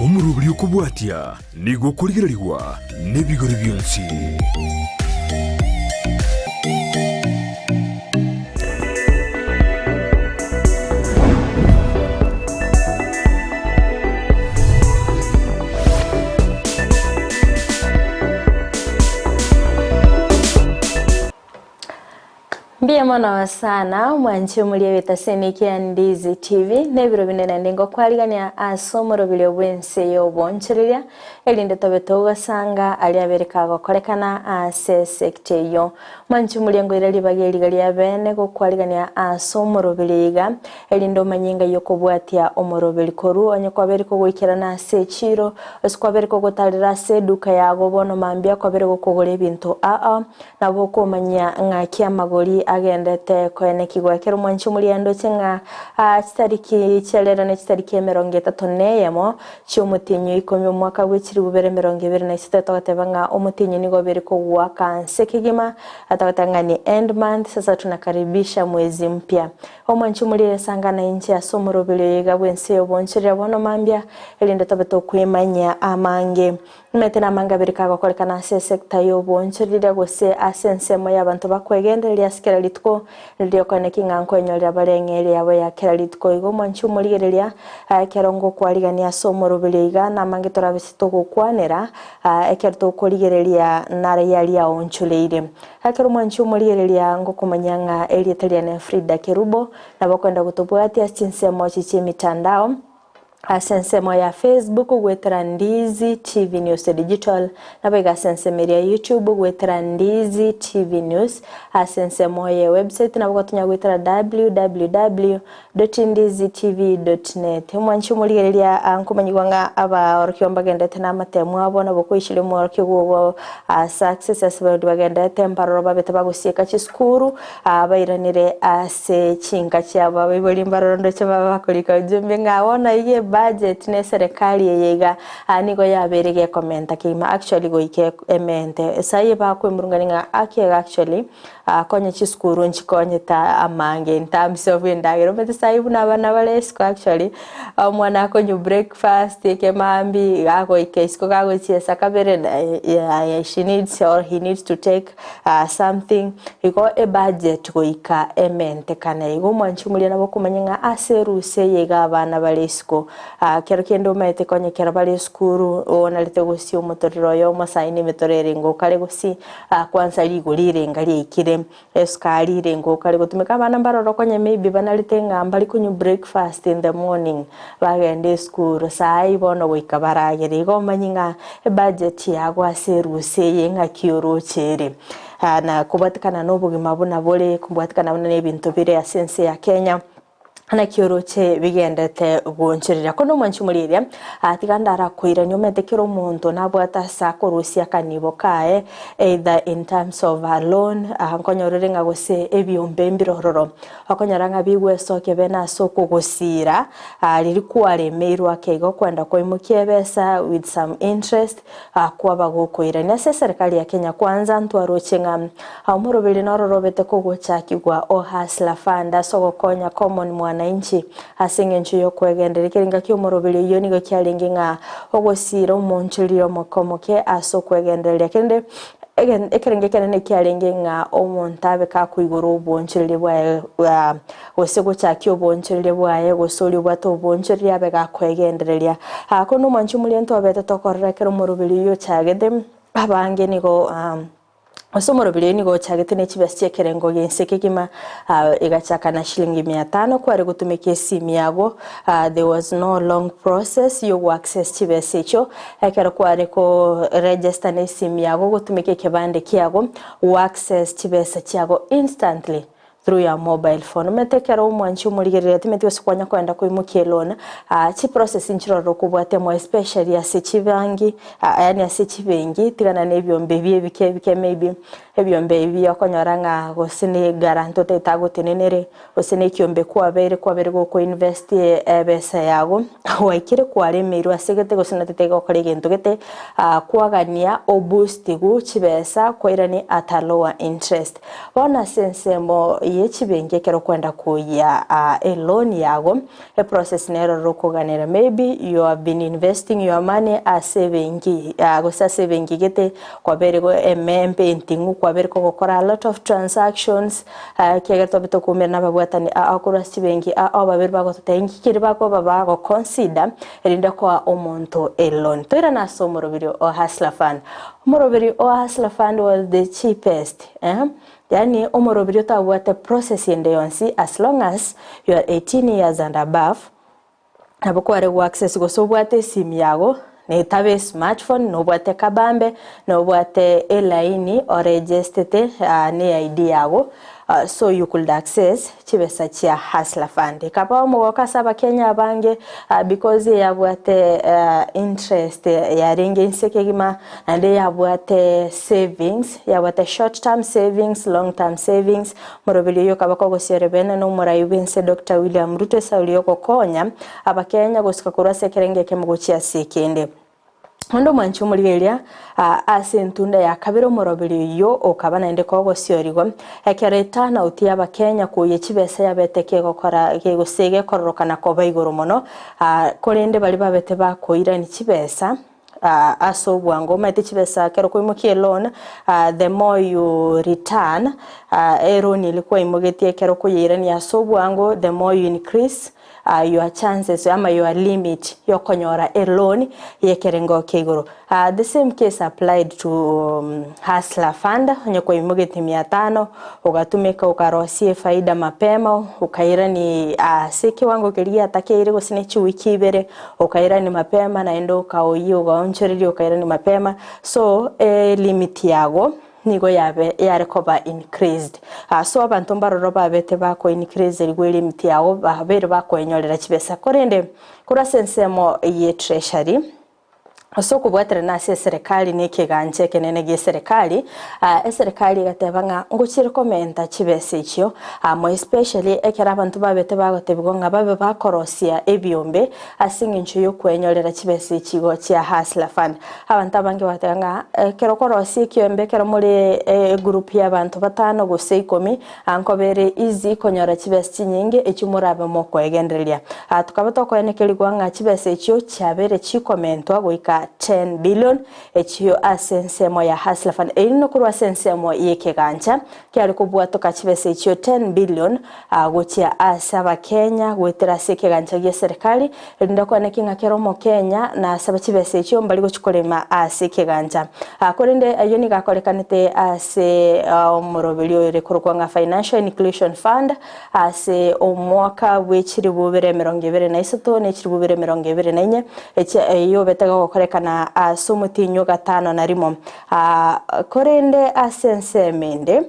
Omoroberi okobwatia nigo okorigererigwa nebigori bionsi. Mbuya mono sana omwanchi omoria bw'etaseni kia Ndizi TV nebiro binde naende ngokwarigania ase omoroberio bw'ense y'obonchoreria erinde tobe togosanga aria abere kagokorekana ase esekta eyio. Mwanchi omoria ngoira ribaga eriga ria bene gokwarigania ase omoroberio iga erinde omanye ng'ai okobwatia omoroberi korwa onye kwabere kogoikerana ase echiro gose kwabere kogotarera ase eduka yago bono mambia kwabere gokogora ebinto aa Nabo okomanyia ng'aki amagori agendete koenekigwa. Ekero mwanche omoriandoche ng'a chitariki chia rero ne chitariki emerongo etato na eyemo chi'omotienyi o ikomi omwaka bwe chilifu bibere emerongo ebere na isato, togoteba ng'a omotienyi nigo obere kogoaka nse kegima, togoteba ng'a ni end month, sasa tunakaribisha mwezi mpya. Omwanche omorire sangana inche ase omoroberio oyo iga bw'ense y'obonchoreria bono mambia, erinde tobe tokwemanyia amange. Nimanyete namang'ana abere kagokorekana ase esecta y'obonchoreria gose ase ensemo y'abanto bakwegendereria ase kera rituko, riria okoeneki ng'a nkwenyorera bare eng'eria yabo ya kera rituko. Igo omwanchi omorigereria, ekero ngokwarigania ase omoroberio iga, namange torabe ase togokwanera, ekero tokorigereria nare aria aonchoreire. Ekero omwanchi omorigereria ngokomanyia ng'a erieta riane Frida Kerubo, nabo okoenda gotobwatia ase chinsemo echi chi'emitandao, Ase ensemo ya Facebook goetera Ndizi TV News Digital, naboigo ase ensemo eria ya YouTube goetera Ndizi TV News, ase ensemo ye website nabo gotonya goetera www.ndizitv.net. Omwanchi omorigereria aa nkomanyigwa ng'a abaorokigwa mbagendete na amatemu abo nabo okoicheria omworokigwa ogo success ase baria bagendete mbaroro babete bagosieka chisukuru Bairanire ase chinka chiabo abaibori mbaroro ndoche babe bakorika ujumbe ng'a bono iga ebudget na eserekari eye iga nigo yabeire gekomenta kegima actually goika emente. Saii bakoemurungania ng'a aki iga actually konya chisukuru nchikonyete amange in terms of endagera omanyete saii buna abana bare isiko actually omwana akonywa breakfast ekemambia iga agoika isiko gagochiesa kabere she needs or he needs to take something, igo ebudget goika ementekane. Igo omwanchi omoria nabo okomanya ng'a ase erusa eye iga abana bare isiko, kero kende omanyete konya ekero bare esukuru onarete gosia omotorero oyo omosaini emetoro ere ingo okare gosi kwansa rigori rirenga riaikire, esukari ere ingo okare gotumeka. Abana mbaroro konya maybe banarete ng'a mbari konywa breakfast in the morning, bagenda esukuru, saii bono goika baragere. Igo omanye ng'a ebudget yago ase erusa eye ng'aki oroche ere. Na kobwatekana na obogima buna bore, kobwatekana buna na ebinto bire ase ense ya Kenya, naki oroche bigendete goonchoreria. Korende omwanchi omorigereria, tiga ndarakoiranie omanyete kera omonto nabwate ase akorusia akanibo kaye either in terms of a loan, nkonyora ore ng'a gose ebiombe mbire ororo. Okonyora ng'a bigwesokia bene ase okogosiira, riria kwaremeirwe ake igo kwenda koimokia ebesa with some interest, kwaba gokoirania. Ase eserekari ya Kenya Kwanza ntwaroche ng'a omoroberi nororo obete kogochakigwa o Hustler Fund ase ogokonya common mwananchi ase eng'encho y'okwegendereria. Ekerenga ki'omoroberi oyio nigo kiarenge ng'a ogosiira omonchoriri omoke omoke ase okwegendereria. Kende Ekerengo ekenene kiarenge ng'a omonto abe kakoigora obonchoreria bwaye gose gochakia obonchoreria bwaye, gose oria obwate obonchoreria abe gakoegendereria. Korende omwancho omoria ntwabete tokorora ekero omoroberi oyio ochagete, abange nigo gose omoroberi oyio nigo ochagete ne chibesa chi'ekerengo gi'ense kegima, egachaka na shilingi mia tano kware gotumeka esimi yago, there was no long process yogo access chibesa echio, Ekero kware ko register ne esimi yago gotumeka ekebande kiago, go access chibesa chiago instantly through your mobile phone. Omanyete ekero omwanchi omorigereria timanyeti gose kwanya koenda koimokia eloan, chi process nchirororo okobwatia more especially ase chibangi yaani ase chibenki tigana na ebiombe ebi ebike ebike maybe. Ebiombe ebi okonyora ng'a gose ne eguarantee otagete agotenenere, gose ne ekiombe kwabeire kwabeire goko invest ebesa yago, gwaikire kwaremeirwe ase gete gose notete gokora egento gete, kwagania oboostigu chibesa kwairani at a lower interest. Bono ase ensemo ye chibenki ekero okwenda koyia eloan yago, Eprocess nero rokoganera maybe you have been investing your money ase ebenki gose ase ebenki gete kwabeire go emembe enting'u kwabeire kogokora a lot of transactions ekiagera twabete tokoumera na ababwatani ao korwa ase chibenki ao babere bagototebia inki keri bakoba bago consider erinde koa omonto eloan. Toirane ase omoroberi o Hustler Fund. Omoroberi o Hustler Fund was the cheapest eh. Yaani omorobiri otabwate process ende yonsi as long as you are 18 years and above nabo kware go access gose obwate esimu yago netabe esmartphone nobwate kabambe nobwate elaini oregestete ne ID yago so you could access chibesa chia Hustler Fund. Ekaba omogoko ase abakenya abange because eyabwate interest yarenge inse kegima Naende yabwate savings, yabwate short term savings, long term savings, moroberi oyio okaba kogosiora bene na omorai bw'ense Doctor William Ruto esauri yogokonya abakenya gosuka korwa ase ekerengo ekemo gochia ase ekende. Onde omwanchi omorigereria ase entunda ya kabere omoroberi oyio okaba naende kogosiorigwa ekero eturnout y'abakenya koyia chibesa yabete kegokora gose gekororokana koba igoro mono korende baria babete bakoirani chibesa ase obwango omanyete chibesa ekero kwaimokia eloan the more you return eloan eria kwaimogetie ekero okoyeirania ase obwango the more you increase your chances ama your limit ya okonyora eloan ya ekerengo kia igoro. The same case applied to Hustler Fund, onye kwaimogetie mia tano ogatumeka okarosia efaida mapema okairani ase ekewango keria giatakeire gose ne chiwiki ibere Okairania mapema naende okaoyia ogaonchoreria okairania mapema so elimit yago nigo yabe yare koba increased. So abanto mbaroro babete bako increaserigwa elimit yago babeire bakoenyorera chibesa korende korwa ase ensemo ye treasury ase okobwaterana ase eserekari na ekegancha ekenene gie eserekari, eserekari egateba ng'a ngochiere komenta chibesa echio amo especially ekero abanto babete bagotebigwa ng'a babe bakorosia ebiombe ase eng'encho y'okwenyorera chibesa echi igo chia Hustler Fund. Abanto abange bagateba ng'a ekero okorosia ekiombe ekero more egroup ya abanto batano gose ikomi, nkoba ere easy konyora chibesa chinyinge echio morabe mokoegendereria. Tokaba tokoenekerigwa ng'a chibesa echio chiabeire chikomentwa goika 10 billion echio ase ensemo ya Hustler Fund. Eyio nokorwa ase ensemo y'ekegancha kiare kobwatoka chibesa echio 10 billion gochia ase abakenya goetera ase ekegancha gi'eserekari erinde okoenekia ng'a kera omokenya nasaba chibesa echio mbari gochia korema ase ekegancha. Korende ayio nigo akorekanete ase omoroberio oyore korokwa ng'a Financial Inclusion Fund ase omwaka bwe chilifu bibere emerongo ebere na isato ne chilifu bibere emerongo ebere na inye, eyio obete gokorekana ase omotienyi o gatano na rimo. Korende ase ensemo ende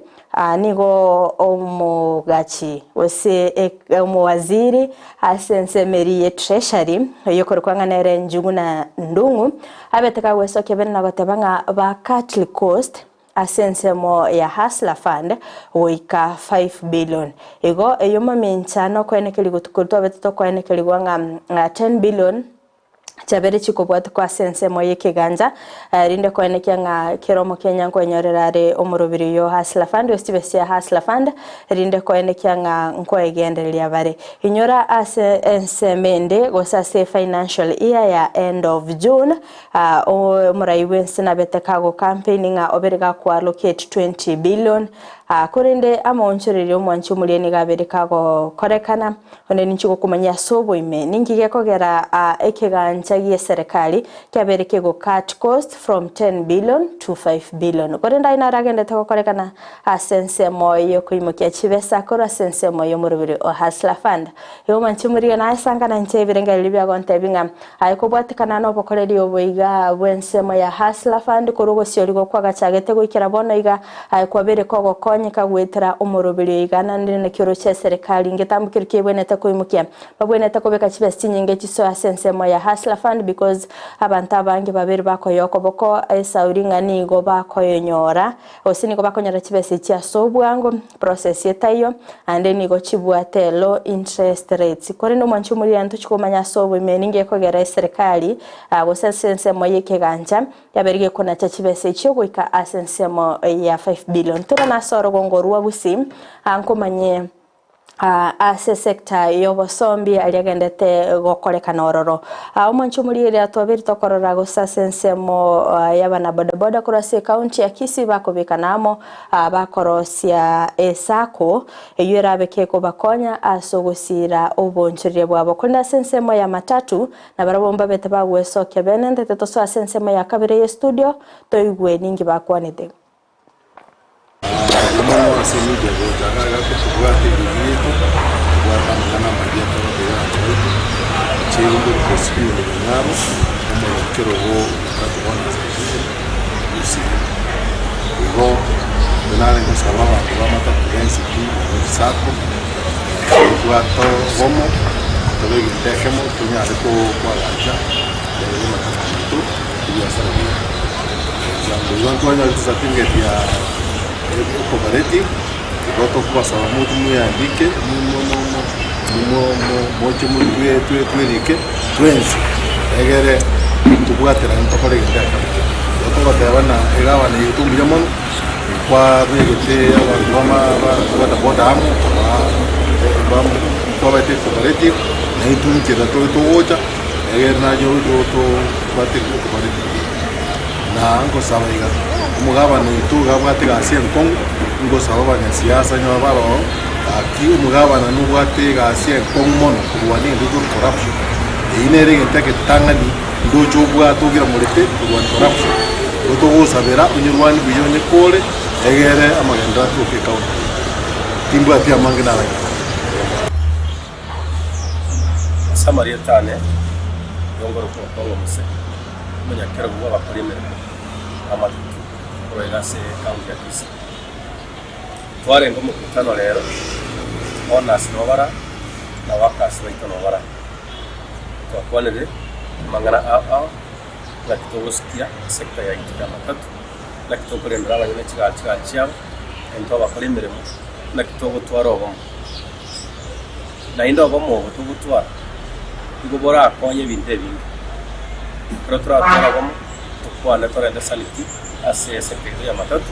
nigo omogachi gose omowaziri ase ensemo eria ye Treasury oyio okorokwa ng'a nere Njuguna Ndung'u abete kagwesokia bene na goteba ng'a ba cut cost ase ensemo ya Hustler Fund goika 5 billion. Igo eyio mamincha nokoenekeria gotuko twabete tokoenekerigwa ng'a 10 billion chiabere chikobwatekwa ase ensemo y'ekegancha, erinde koenekia ng'a kera omokenya nkwenyorera are omorobiri oyo Hustler Fund gose chibesa chia Hustler Fund, erinde koenekia ng'a nkoegendereria bare. Inyora ase ensemo ende gose ase financial year ya end of June, omorai bw'ense nabete kago campaign ng'a obere gako allocate 20 billion, korende amaonchoreria omwanchi omoria nigo abere kagokorekana, Onde ninche gokomanyia ase oboime, ninki gekogera ekegancha gi'eserekari kiabeire kego cut cost from 10 billion to 5 billion. Korende ayio naro agenderete gokorekana ase ensemo y'okoimokia chibesa korwa ase ensemo y'omoroberi o Hustler Fund. Igo mwanche morigie naye sangana inche ebirengererio biagontebia ng'a aye kobwatekana nobokoreri obo iga bw'ensemo ya Hustler Fund korwa ogosiorigwa kwagachagete goikera bono iga aye kwabeire kogokonya. bagokonyeka goetera omoroberio iga naende naki oroche eserekari ngetambo keria kebwenerete koimokia babwenerete kobeka chibesa chinyinge chisoe ase ensemo ya Hustler Fund because abanto abange babere bakoyoa okoboko esauri ng'a nigo bakoyonyora gose nigo bakonyora chibesa echi ase obwango process etaiyo naende nigo chibwate low interest rates. Korende omwanchi omoriri ntochi komanya ase oboime ninki gekogera eserekari gose ase ensemo yekegancha Yabeire gekonacha chibesa echio goika ase ensemo ya 5 billion. Tore nase orogongo rwa Gusii, nkomanye ase esector y'obosombi aria agendete gokorekana ororo. Omwanchi omorigereria atwabeire tokorora gose ase ensemo y'abana bodaboda korwa ase ecounty ya Kisii bakobekana amo bakorosia esacco eyio erabe kekobakonya ase ogosira obonchoreria bwabo. Korende ase ensemo ya matatu Na barabwo mbabete bagwesokia bene, ntete tosoe ase ensemo ya kabere y'estudio, toigwe ninki bakwanete. Aye mono ase media gocha iga iga totobwate ebinto biaito, tobwate amang'ana amayia togotebia abanto baito, inche igo mbori Crispin Onyaro, omonyakerogo omokate bono ase Association, Gusii. Igo intwe nare ngosaba abanto ba matatu bensi pi, nabo chisacco, tobwate obomo, tobe egento ekemo tonyare koagacha amatatu aito ebiasara biaito. Bwango igo ntwanyorete certificate ya cooperative, igo tokobasaba moche mweandike moche twerike twensi egere tobwaterane tokore egento ekemo. Igo togoteba ng'a egavana yaito mbuya mono. Kwabegete abanto bodaboda amo, kwabaete cooperative, na intwe nchera tore togocha, egere naye tobwate cooperative eye. Na ngosaba iga, omogabana oito iga abwate egasi enkong'u, ngosaba abanyasiasa onye bare ororo, gaki omogabana nobwate egasi enkong'u mono korwania egento gekore corruption. Eyio nere egento egetang'ani. Ndoche obwate ogiramorete korwa corruption, igo togosabera onyerwanie buya onye kore, egere amagenderero atoke ecounty eye. Timbwati amange naranyore. Ase amarieta ane nigo ngorokwa Okong'o Mose, omonyakerogo bw'abakori emeremo b'amatutu korwa iga ase ecounty ya Kisii. Twarenge omokutano rero, owners nobara na workers baito nobara. Twakwanire amang'ana ao ao, naki togosikia esector yaito y'amatatu, naki tokorendera abanyene chigari chigari chiabo, intwe abakora emeremo, naki togotwara obomo. Naende obomo obo togotwara, nigo borakonye ebinto ebinge. Ekero toratware obomo, tokwane torente sanity ase esector yaito y'amatatu,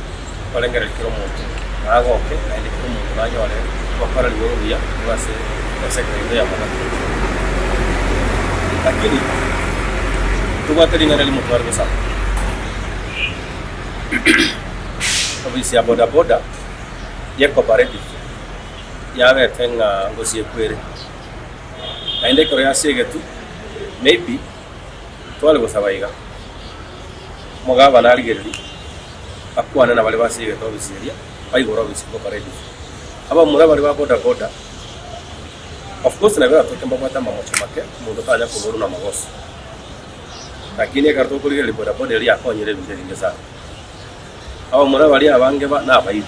torengererie kera omonto nagoke, naende kera omonto nanyore gokorerigwa obuya korwa ase esector yaito y'amatatu. Lakini tobwate ring'ana rimo tware gosaba, ofisi ya bodaboda ye cooperative yabete ng'a ngosiekwa ere, naende ekero yasiegetwe maybe tware gosaba iga, omogabana arigererie akwane na baria basiegete ofisi eria, baigore ofisi cooperative. Abamura baria ba bodaboda of course nabo eratoke mbabwate amamocho make, omonto tanya koborwa na amagoso, lakini ekero tokorigereria bodaboda eria yakonyire ebinto ebinge sana. Abamura baria abange ba nabaibi,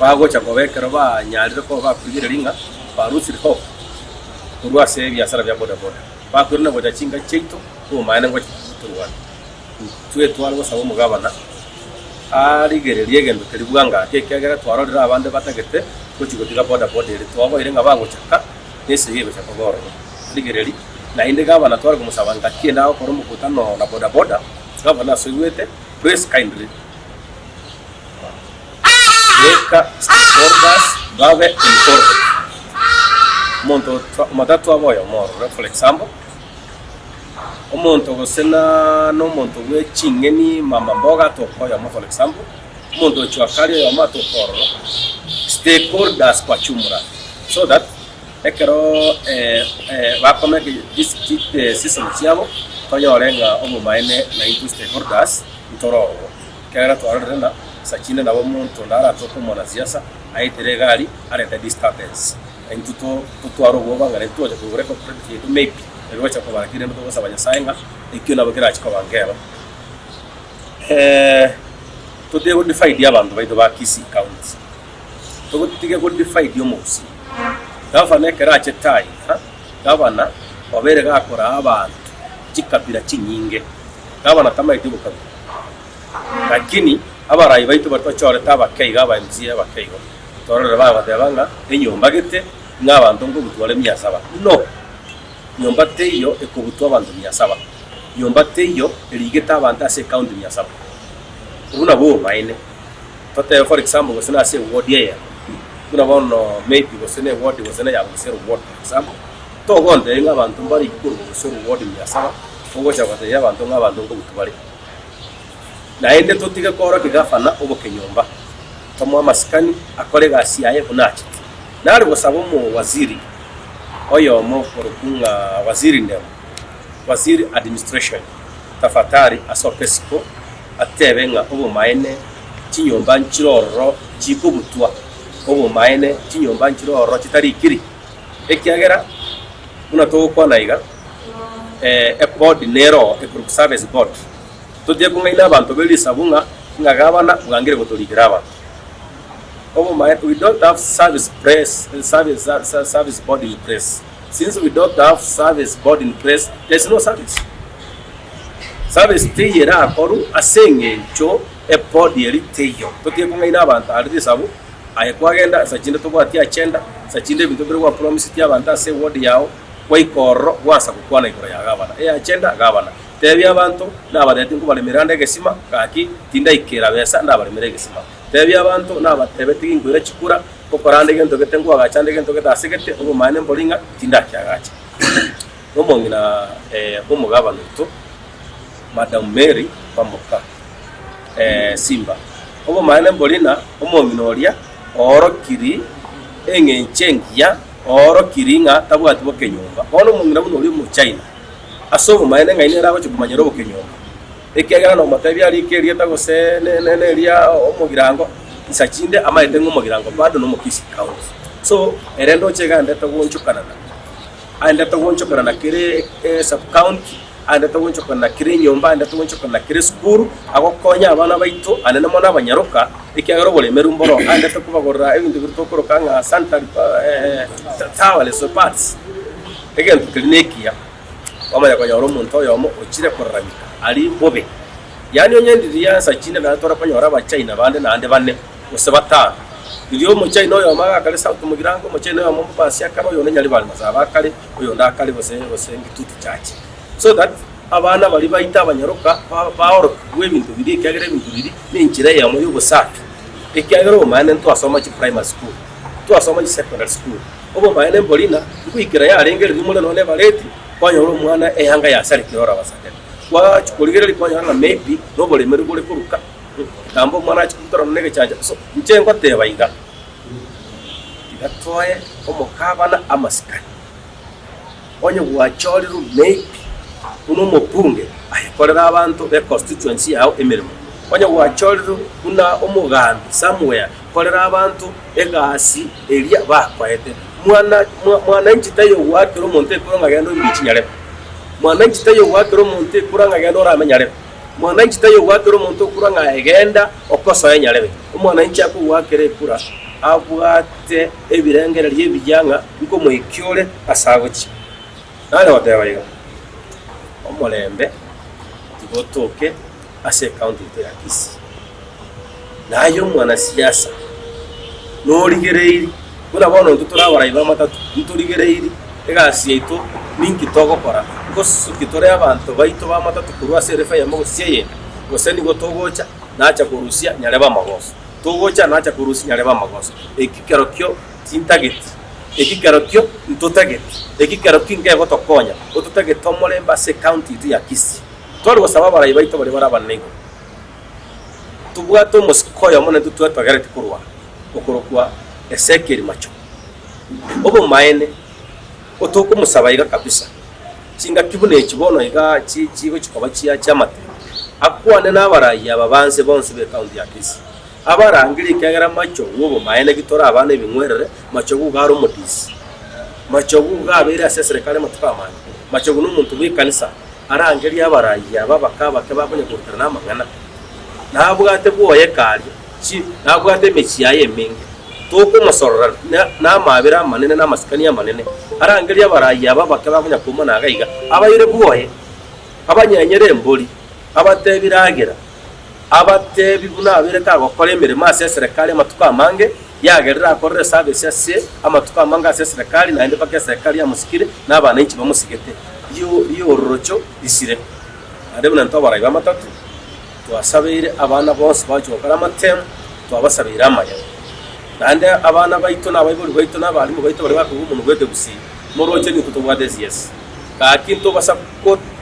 bagocha koba ekero banyarire koba bakorigereria ng'a barusire hope korwa ase ebiasara bia bodaboda, bakoirana gocha chinka chiaito obomaene ngocha gotorwana. Intwe tware gosaba omogabana arigererie egento keria bwangaki ekiagera twarorire abande batagete gochia gotiga bodaboda ere, twaboire ng'a bagochaka na esegi egocha koba ororo. Rigereria, naende gavana tware komosaba ngaki ende agokora omokutano na bodaboda, gavana asoigwete, please kindly beka stakeholders babe involved. Omonto omotato abe oyomo ororo, for example, Omonto gose na nomonto bwe ching'eni mama mboga atoka oyomo for example, omonto o jua kali oyomo atoka ororo, stakeholders kwa jumla so that ekero bakomake decision chiabo tonyore ng'a obomaene naintwe stakeholders ntore ororo. Ekiagera twarorire ng'a saa chinde nabo omonto onde aratoke omwanasiasa aetere egari arete disturbance. Intwe totware obwoba ng'a naintwe twacha koigora ecooperative yaito maybe nabo egocha koba lakini rende togosaba Nyasaye ng'a ekio nabo kerache koba nkeba. Totige go divide abanto baito ba Kisii County. Totige go divide omogusii. Gavana ekero achete aiga, gavana obeire gakoraa abanto chikabira chinyinge. Gavana tamaeti obokabira. Lakini abarai baito baria tochorete abake iga aba MCA abake igo, tororere bagoteba ng'a enyomba gete ng'a abanto nkobutwa bare mia saba. No! Nyomba teiyo ekobutwa abanto mia saba. Nyomba teiyo erigete abanto ase ecounty mia saba. Obwo nabwo obomaene. Totebe for example gose nase eward eyemo, buna bono maybe gose na eward gose na ya Bosero ward for example, togontebia ng'a abanto mbare korwa Bosero ward mia saba, ogocha gotebia abanto ng'a abanto nkobutwa bare. Naende totige koorokia gavana obokenyomba, tomoe amasikani akore egasi yaye buna achete. Nare gosaba omowaziri oyomo okorokwa ng'a Waziri Ndemo, Waziri Administration, tafadhali asoke isiko atebe ng'a obomaene chinyomba nchire ororo chikobutwa, obomaene chinyomba nchire ororo chitarikiri, ekiagera buna togokwana iga eboard nero oo ekorokwa service board, totige kong'aina abanto be risabu ng'a ng'a gavana bwangire gotorikera abanto. Obomaene we don't have service press service service board in place, since we don't have service board in place there is no service. Service teiyo erakorwe ase eng'encho eboard eria teiyo. Totige kong'aina abanto aria risabu aye kwagenda nsa chinde tobwati agenda, nsa chinde ebinto mbire gwapromiseti abanto ase eward yao. Gwaika ororo, gwansa gokwana igoro ya gavana. Eyachenda gavana, Tebia abanto, nabatebetie nkobaremera ande egesima, gaki tindaikera besa ndabaremere egesima. Tebia abanto, nabatebetie ginkoira chikura, ngokora ande egento gete, nkoagacha ande egento gete ase gete, obomaene mbori ng'a tindakiagacha. Nomong'ina bw'omogavana oito, Madam Mary Kwamboka Simba. Obomaene mbori ng'a omong'ina oria oorokiri eng'encho engiya Oorokirie ng'a tabwati bokenyomba. Bono omong'ina buna oria Omochina, ase obomaene ng'ai nere agochia komanyera obokenyomba? Ekiagera nomotebia arike erieta gose neria omogirango, insa chinde amaete ng'a omogirango bado nomokisi county. So ere ndoche iga aendete goonchokanana, aendete goonchokanana kere esub county, aendete goonchokanana kere enyomba, aendete goonchokanana kere esukuru, agokonya abana baito anene mono abanyaroka, ekiagera oboremeru mboro, aendete kobagorera ebinto biria tokoroka ng'a sanitary towels or pads, egento keria nekiya, kwamanya konyora omonto oyomo ochire kororamika aria bobe. Yaani onye ndiria nsa chinde naende tore konyora abachina bande naende bane, gose batano, riria omochina oyomo agakare South Mugirango, omochina oyomo Mombasa akare, oyonde Nyaribari Masaba akare, oyonde akare gose gose Ngitutu Church. So that abana baria baito abanyaroka baorokigwe ebinto biria ekiagera ebinto biria nenchera eyemo y'obosafi. Ekiagera obomaene ntwasoma chi primary school, ntwasoma chi secondary school, obomaene mbori ng'a ngoikera yarenge riria more nonye ebareti, kwanyora omwana eyanga yasarekire ore abasakere. Gwachia korigereria kwanyora ng'a maybe noboremeri bore koruka, namba omwana achia kobutorana negechancha. So inche ngoteba iga, tiga toe omokabana amasikani. Onye gwachorirwe maybe buna omobunge, aye korera abanto be constituency yao emeremo. Onye gwachorirwe buna omogambi somewhere, korera abanto egasi eria bakoete. Mwana mwananchi taiyo goakera omonto ekura ng'a genda oimbe chinyarebe. Mwananchi taiyo goakera omonto ekura ng'a genda orame nyarebe. Mwananchi taiyo goakera omonto okura ng'a aye genda okosoe nyarebe. Omwananchi akogoakera ekura abwate ebirengererio ebiya ng'a nkomoikia ore ase agochia. Nare goteba iga, omorembe tiga otoke ase ecounty yaito ya Kisii. Naye omwanasiasa norigereiri buna bono intwe tore abarai b'amatatu, ntorigereiri egasi yaito ninki togokora, ngosuki tore abanto baito b'amatatu korwa ase erefa eyemo gose eyende, gose nigo togocha nacha korusia nyarebe amagoso, togocha nacha korusia nyarebe amagoso. Eki kerokio tintageti, eki kerokio ntotageti, eki kerokio nkegotokonya, ototagete omorembe ase ecounty yaito ya Kisii. Tware gosaba abarai baito baria bare abanene igoro, tobwate omosike oyomo naintwe twetogeretie korwa okorokwa Ezekiel Machogu. Obomaene, otokomosaba iga kabisa, chingaki buna echi bono iga chi chigochi koba chia chi'amatemo, akwane nabarai aba banse bonsi b'ecounty ya Kisii, abarangerie ekiagera Machogu obomaene ki tore abana ebing'werere, Machogu iga are omodisi, Machogu iga abeire ase eserekari amatuko amange, Machogu nomonto bw'ekanisa, Arangerie abarai aba abake abake bakonya korutana namang'ana. Nabwate bwoye karia, chi, nabwate emechie yaye emenge. Tokomosorora na namabera amanene na amasikani amanene. Arangerie abarai aba abake bakonya koumana iga iga, abaire bwoye, abanyenyere embori, abatebi ragera, abatebi buna abeire kagokora emeremo ase eserekari amatuko amange, yagerire akorere eservice ase amatuko amange ase eserekari, naende mpaka eserekari yamosikire, na abananchi bamosigete. Rio riororocho risire. Naende buna intwe abarai b'amatatu, twasabeire abana bonsi bagochia gokora amatemu, twabasabeire amaya. Naende abana baito na abaibori baito na abalimu baito baria bakoigwa omonwa bwete gusii, moroche nintwe tobwate esiasi. Gaki ntobasa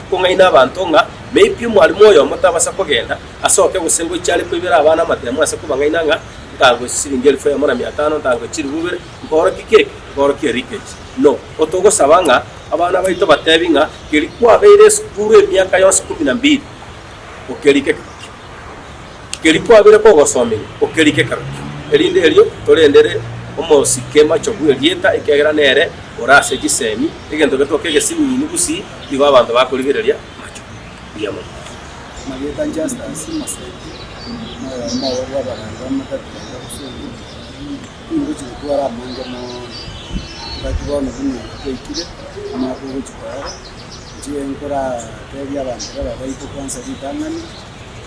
kong'aina abanto ng'a maybe omwalimu oyomo tabasa kogenda asoke gose ngochia are koibera abana amatemu ase kobang'aina ng'a ntango chisiringi elfu eyemo na mia tano, ntango chilifu ibere, nkoorokia ki eke? Nkoorokia erikeji. No, otogosaba ng'a abana baito batebi ng'a keri kwabeire esukuru emiaka yonsi kumi na mbili, okerike kerokio. Keri kwabeire kogosomigwa, okerike kerokio, erinde erio torendere omosike macho bw'erieta, ekiagera nere ore ase chisemi, egento getoka egesinini gusii, nigo abanto bakorigereria macho. Mbuya mono. Marieta Justus Moseti, noyomo obo bw'abagambi b'amatatu baria Bosongo, Tingochi gotwara amange mono, engaki bono buna twaikire, omwaka ogochia koera, inche nkoratebie abanto baba baito kwansa ritang'ani,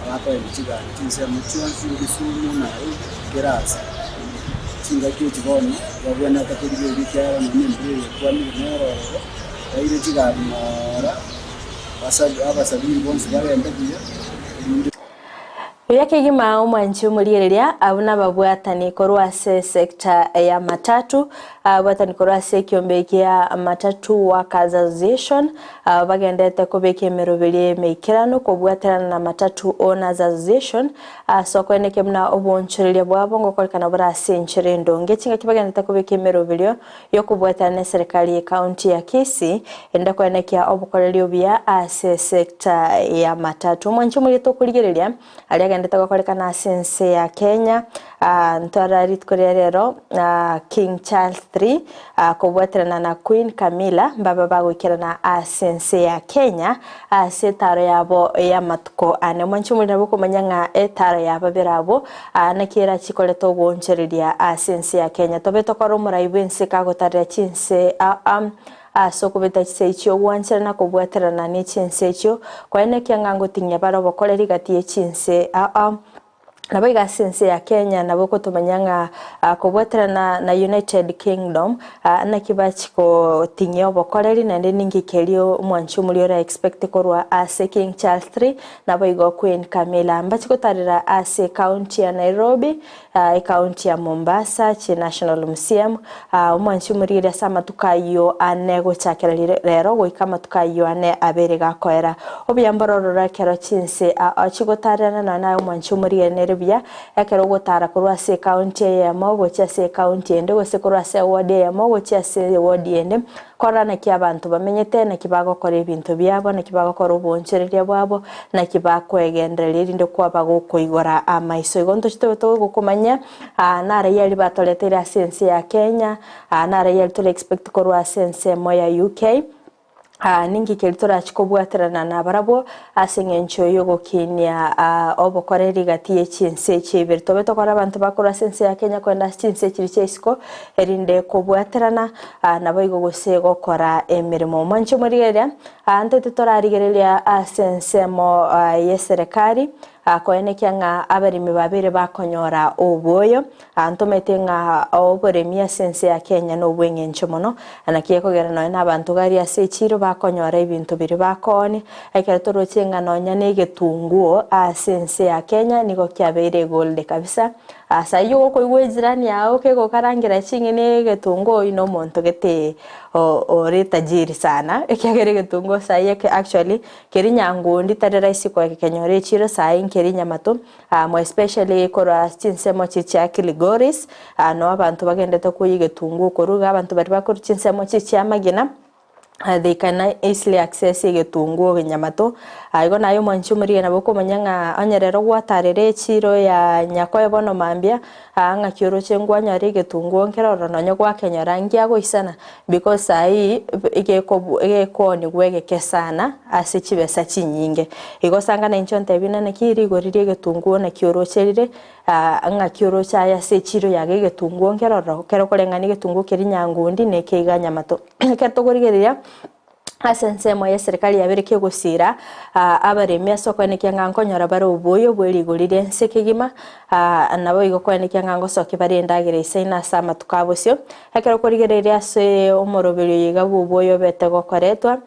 abakoenda chigari chinsemo chionsi, Kisumu, Nairobi, kera ase. Chingaki echi bono, babwenerete korigereria ekiagera nonya embura eye ekwanire nere ororo, baire chigari ng'ora, abasabiri bonsi bagende buya, erinde. Buya kegima omwanchi omoriereria abwo nababwatani korwa ase sector ya matatu, ababwatani korwa ase ekiombe gia Matatu Workers Association, abwo bagenderete kobeka emeroberi emeikeranu kobwaterana na Matatu Owners Association ase okoenekia buna oboonchoreria bwabo ngokorekana bore ase enchera endonge. Chingaki bagenderete kobeka emeroberio yokobwaterana neserikari ye county ya Kisii ende koenekia obokoreri obuya ase esector ya matatu. Omwanchi omoria tokorigereria aria agendete gokorekana ase ense ya Kenya ntwarora rituko ria rero King Charles III kobwaterana na Queen Camilla mbabe bagoikerana ase ense ya Kenya ase etaro yabo y'amatuko ane. Omwanchi omoria nabo okomanya ng'a etaro ya babere abwo Naki erachie koreta ogoonchoreria ase ense ya Kenya? Tobe tokore omorai bw'ense kagotarera chinse ase okobeta chisegi chi'ogwancherana kobwaterana ne chinse echio, koenekia ng'a ngoting'ia bare obokoreri gati ye chinse Naboigo ase ense ya Kenya nabo okotomanya ng'a kobwaterana na United Kingdom naki bachia goting'ia obokoreri naende ninki keria omwanchi omoria ora expect korwa ase King Charles III Naboigo Queen Camilla mbache gotarera ase ecounty ya Nairobi, ecounty ya Mombasa, chi National Museum, omwanchi omorigereria ase amatuko ayio ane gochakera rero goika amatuko ayio ane abere gakoera. Obuya mborororo ekero chinse chigotarerana nonya naye omwanchi omorigereria nere buya ekero ogotara korwa ase ecounty eyemo gochia ase ecounty ende gose korwa ase eward eyemo gochia ase eward ende. Korora naki abanto bamenyete, naki bagokora ebinto biabo, naki bagokora oboonchoreria bwabo, naki bakwegendereria erinde kwaba gokoigora amaiso. Igo ntoche tobe togokomanya naraia aria batoreteire ase ense ya Kenya, naraia aria tore expect korwa ase ensemo ya UK, ninki keria torachi kobwaterana nabarabwo ase eng'encho y'ogokinia obokoreri gati ye chinse echi ibere. Tobe tokora abanto bakorwa ase ense ya Kenya kogenda ase chinse chiria chia isiko, erinde kobwaterana naboigo gose gokora emeremo. Mwanche morigereria, ntaete torarigereria ase ensemo y'eserekari, koenekia ng'a abaremi babeire bakonyora oboyo. Ntomanyete ng'a oboremi ase ense ya Kenya nobw'eng'encho mono, naki ekogera nonya na abanto gari ase echiiro bakonyora ebinto biria bakoonia. Ekero toroche ng'a nonya na egetunguo ase ense ya Kenya nigo kiabeire egolde kabisa. Ase ayio gokoigwa ejirani yao kegokarangera ching'eni egetunguo oyio nomonto gete ore tajiri sana ekiagera egetunguo saii eke actually keri nyangundi tari rahisi koekenyora echiro saii nkeri nyamato more especially korwa chinsemo chi chia Kilgoris noo abanto bagendete koiywa egetunguo koruga abanto baria bakorwa chinsemo chi chia amagena. They can easily access egetunguo genyamato. Igo naye omwanchi omorigia nabo okomanya ng'a onye rero gwatarire echiro ya nyakoe bono mambia, ng'aki oroche nkwanyora egetunguo nkere ororo nonye gwakenyora ngiagoisana because saii egekobu egekoonigwa egeke sana ase chibesa chinyinge. Igo sanga nainche ontebie ng'a naki rigori ria egetunguo naki oroche rire. Ng'aki oroche aye ase echiro yago egetunguo nkere ororo, ekero okoreng'ania egetunguo keria nyangundi na eke iga nyamato. Ekero tokorigereria ase ensemo ya eserikari yabere kegosira abaremi ase okoenekia ng'a nkonyora bare oboyo bwe rigori ri'ense kegima, naboigo koenekia ng'a ngosokia bare endagera isaine ase amatuko a bosio. Ekero okorigereria ase omoroberio oyo iga bw'oboyo obete gokoretwa,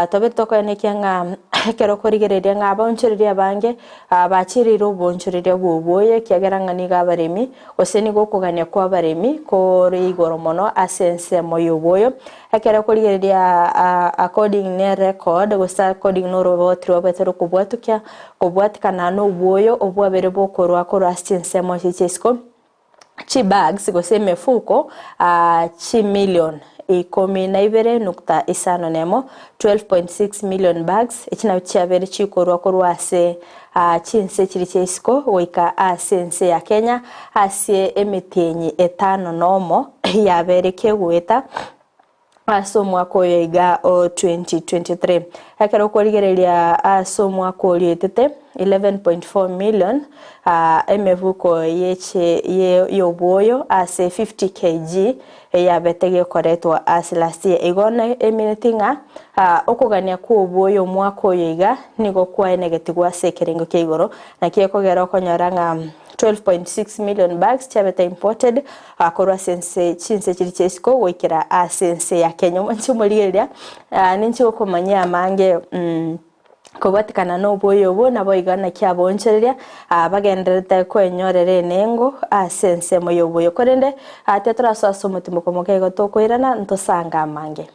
tobe tokoenekia ng'a ekero okorigereria ng'a abaonchoreria abange Bachireire oboonchoreria bw'oboyo, ekiagera ng'a nigo abaremi, gose nigo okogania kw'abaremi kore igoro mono ase ensemo y'oboyo. Ekero okorigereria according ne record gose according noroboti rwabete rokobwatukia kobwatikana noboyo obwabere bokorwa korwa ase chinsemo echi chi'isiko. Chibags gose emefuko chimilion 12 nukta isano nemo, 12.6 million bags, echi nabio chiabeire chikorwa korwa ase chinse chiria chia isiko goika ase ense ya Kenya ase emetienyi etano nomo yabeire kegoeta. Ase omwaka oyo iga o 2023. Ekero okorigereria ase omwaka oria oetete 11.4 million emebuko y'obwoyo ase 50 kg eyabete gekoretwa ase last year. Igo emineti ng'a okogania kw'obwoyo omwaka oyo iga nigo kwaenegetigwe ase ekerengo kia igoro naki ekogera okonyora ng'a 12.6 million bags chiabete imported Korwa ase ense chinse chiria chia isiko goikera ase ense ya Kenya. Omonche omorigereria, ninche gokomanyia amange kobwatekana na oboyo obo naboigo naki aboonchoreria bagendererete kwenyorera enengo ase ensemo y'oboyo. Korende tetorasoa ase omotimoko moke igo tokoirana ntosange amange.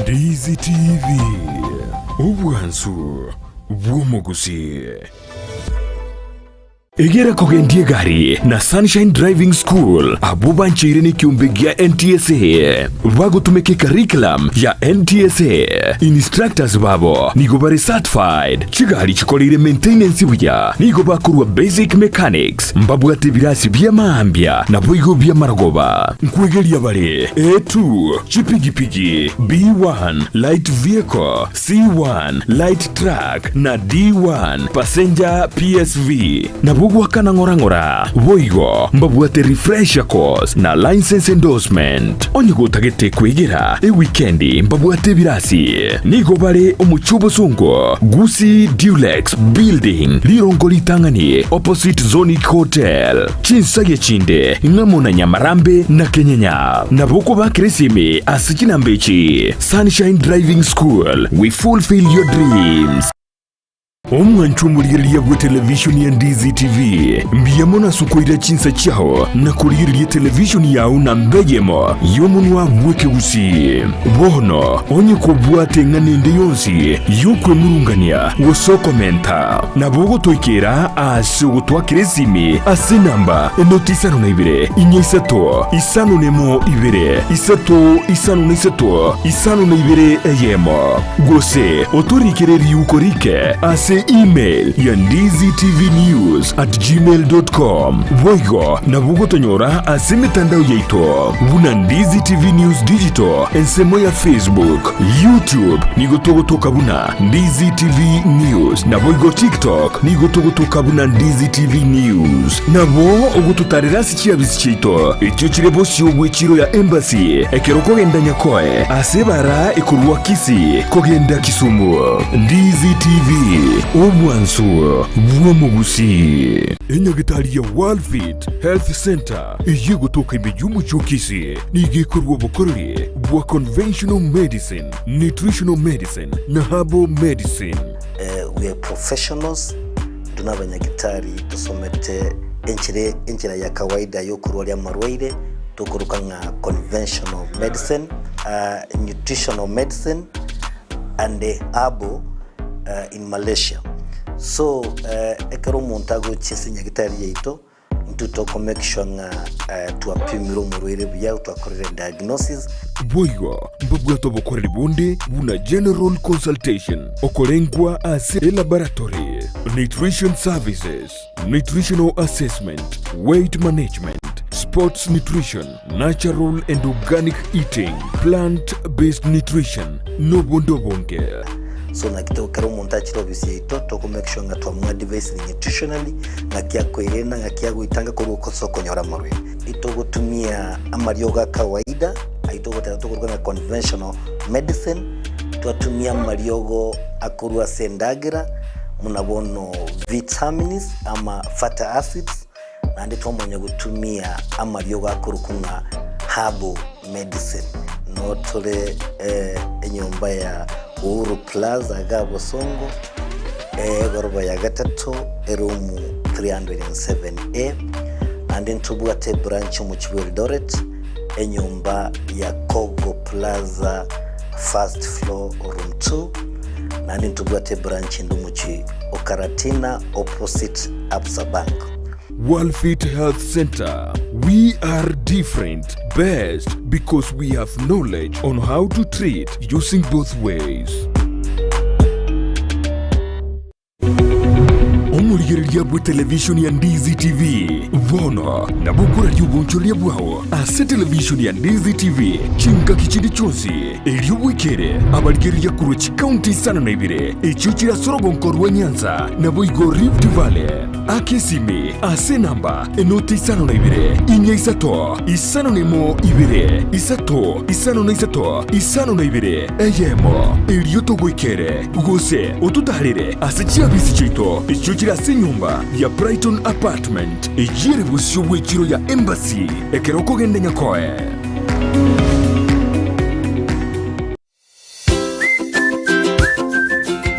Ndizi TV, obwansu bw'omogusii. Egera kogendia egari na Sunshine Driving School abwo bancheire nekiombe gia NTSA bagotumeka ecurriculum ya NTSA. Instructors babo nigo bare certified, chigari chikoreire maintenance buya, nigo bakorwa basic mechanics, mbabwate ebirasi bia maambia naboigo bi'amarogoba. Nkwegeria bare A2, chipigipigi, B1, light vehicle, C1, light truck, na D1, passenger PSV. Nabwo goakana ng'ora ng'ora. Boigo mbabwate refresher course na licence endorsement. Onye gotagete kwegera ewikendi mbabwate ebirasi. Nigo bare omochie obosongo, Gusii Dulux Building, rirongo ritang'ani opposite Zonic Hotel. Chinsagia chinde ng'amo na Nyamarambe na Kenyenya. Nabo okobakera esimi ase chinamba echi, Sunshine Driving School, we fulfill your dreams. Omwancho omorigereria bwe televishoni ya Ndizi TV, mbuya mono ase okoira chinsa chiao na korigereria televishoni yao namba eyemo y'omonwa bw'ekegusii. Bono onye kobwate eng'ana ende yonsi y'okwemurungania gose okomenta, nabo ogotoikera ase ogotwakera esimi ase enamba enoti isano na ibere, inya isato, isano nemo ibere, isato isano na isato, isano na ibere eyemo. Gose otorikere riuko rike ase email ya ndizitvnews@gmail.com. Boigo nabo ogotonyora ase emetandao yaito buna Ndizi TV News Digital ensemo ya Facebook, YouTube nigo togotoka buna Ndizi TV News naboigo TikTok nigo togotoka buna Ndizi TV News. Nabo ogototarera ase chiabisi chiaito echio chire bosio bw'echiro ya Embassy ekero okogenda Nyakoe ase ebara ekorwa Kisii kogenda Kisumu. Ndizi TV, obwansu bw'omogusii. Enyagitari ya Worldfit Health Centre eyio egotoka ime y'omochie o Kisii nigo ekorwa obokoreri bwa conventional medicine, nutritional medicine na herbal medicine. We are professionals, intwe nabanyagitari tosomete enchera enchera ya kawaida yokorwaria amarwaire tokoroka ng'a conventional medicine. Nutritional Medicine and Herbal in Malaysia. So ekero omonto agochia ase nyagitari yaito, intwe toko make sure ng'a twapimire omorwaire buya, twakorire diagnosis. Boigo mbabwate obokoreri bonde buna general consultation, okorengwa ase elaboratory, nutrition services, nutritional assessment, weight management, sports nutrition, natural and organic eating, plant based nutrition, nobonde obonge. So naki to kera omonto achire ofisi yaito toko make sure ng'a twamoadvisire nutritionally ng'aki akoirena ng'aki agoitanga korwa ase okonyora amarwaire. Itogotumia amariogo a kawaida ayio togoteba tokoruga ng'a conventional medicine, twatumia amariogo akorwa ase endagera buna bono vitamins ama fatty acids, naende twamanya gotumia amariogo akorokwa ng'a herbal medicine. Noo tore enyomba ya Uhuru Plaza igaa Bosongo, egoroba ya gatato, eroom 307A, naende ntobwate ebranch omochie bwa Eldoret, enyomba ya Kogo Plaza first floor room 2, naende ntobwate ebranch ende omochie o Karatina opposite Absa Bank. Worldfit Health Center, we are different, best because we have knowledge on how to treat using both ways. Omorigereria bwe televishoni ya Ndizi TV bono nabo okoraria obonchoreria bwao ase televishoni ya Ndizi TV chingaki chinde chionsi, erio bwekere abarigereria korwa chikaunti isano na ibere echio chire ase orogonko rwa Nyanza naboigo Rift Valley. Aka esimi ase enamba enoti 52 4 5 01 2 3 5 52 eyemo, erio togoikere, gose ototaarere ase chiabisi chiaito echio chire ase enyomba ya Brighton Apartment, eyio ere bosio bw'echiro ya Embassy, ekero okogenda Nyakoe.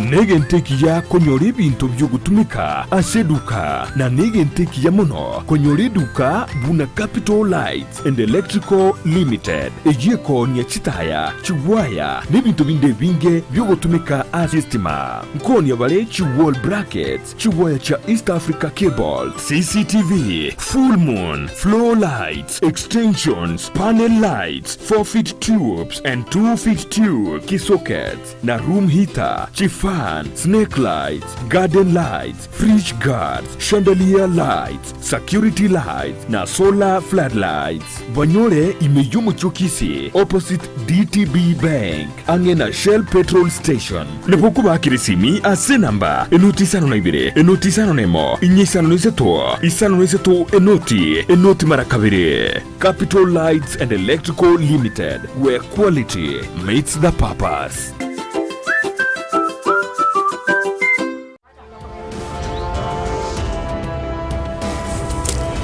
Negento ekiya konyora ebinto bi'ogotumeka ase eduka, na negento ekiya mono konyora eduka buna Capital Lights and Electrical Limited, eyio ekoonia chitaya, chigwaya, na ebinto binde ebinge bi'ogotumeka ase estima. Nkoonia bare chi wall brackets, Chigwaya chia East Africa Cable, CCTV, Full Moon, Floor Lights, Extensions, Panel Lights, 4 feet tubes and 2 feet tube, Kisockets, na Room Heater, Chifan, Snake Lights, Garden Lights, Fridge Guards, Chandelier Lights, Security Lights, na Solar Floodlights. Banyore ime y'omochie o Kisii, opposite DTB Bank, ang'e na Shell Petrol Station. Nabo okobakera esimi ase enamba enoti 52 enoti 51 4 53 53 enoti enoti mara kabere. Capital Lights and Electrical Limited, where quality meets the purpose.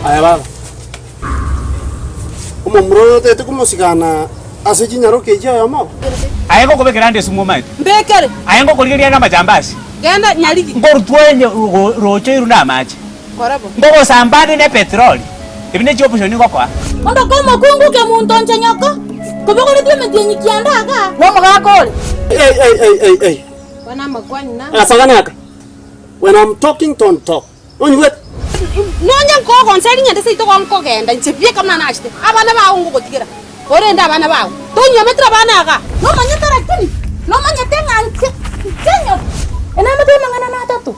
Aye baba, omomura oyo otagete komosigana ase chinyaroka echi oyomo obo? Aye ngokobekera ande esumu omanyete. Mbekere. Aye ngokorigereria ande amajambasi. Genda nyarigi. Nkorutwa enye roche oirwe namache. Kora bo. Ngogosamba ande ne petroli. Ebi ne chioption ngokoa. Onde komokungu kemonto nche nyoko, kobogoretie emetienyi kianda igaa. Nomogaka ore. Ei, ei, ei, ei, ei. Agasagane aka, When I'm talking don't talk. Nonyigwete? Nonye nkogonsa ring'ende seito igo nkogenda inche bieka buna nachete, abana bao ngogotigera, orende abana bao. Tonyometire abana igaa. Nomanyete lakini, nomanyete ng'a nche nche nyoko. Enamate amang'ana na atato,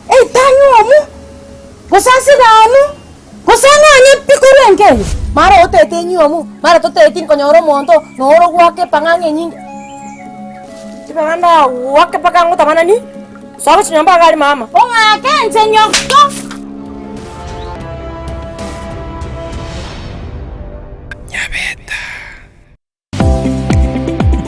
eitanywa omo, gose asiganu, gose ang'anye pi korwa enka eye. Mara otete enyiomu, mara toteti nkonyora omonto, noro gwaka epang'ang'a enyinge. Ribaga ndagwake mpaka ngotamanani, soa gochia nyomba iga aria mama. Ong'ake inche nyoko.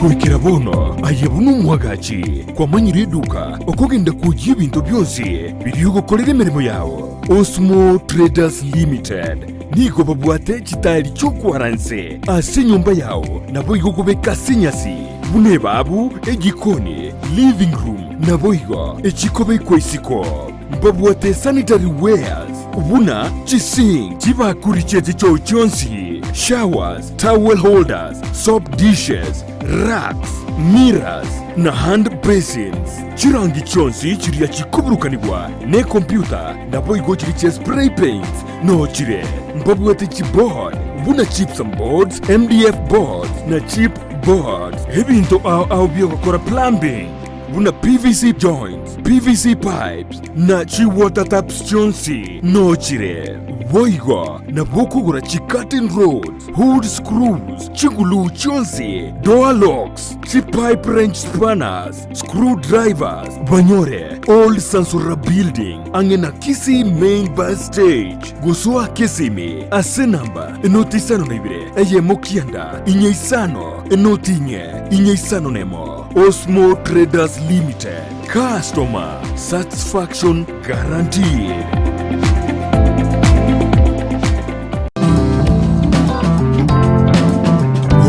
Goikera bono aye buna omwagachi kwamanyire eduka okogenda kwoyia ebinto bionsi biria ogokorera emeremo yao. Osmo Traders Limited nigo babwate chitaeri chi'okwaranse ase enyomba yao naboigo kobeka ase enyasi buna ebabu, ejikoni, living room naboigo echikobekwa isiko. Mbabwate sanitary wares buna chisink, chibakuri chie chichoo chionsi. showers, towel holders, soap dishes, racks, mirrors, na hand basins. Chirangi chionsi chiria chikoburukanigwa nekompyuta naboigo chiria chia spray paints noo chire. Mbabwate chiboard buna gypsum boards, MDF boards na chip boards. Ebinto ao ao biogokora plumbing buna PVC joints, PVC pipes na chiwater taps chionsi noo chire. Boigo nabo okogora chicurtain rods, Hood screws, chiguluu chionsi, door locks, chipipe wrench spanners, screw drivers, banyore Old Sansora Building ang'e na Kisii Main Bus Stage. Gosoa Kisimi ase namba enoti isano na ibere eyemo kianda inye isano enoti inye inye isano nemo. Osmo Traders Limited, customer satisfaction guaranteed.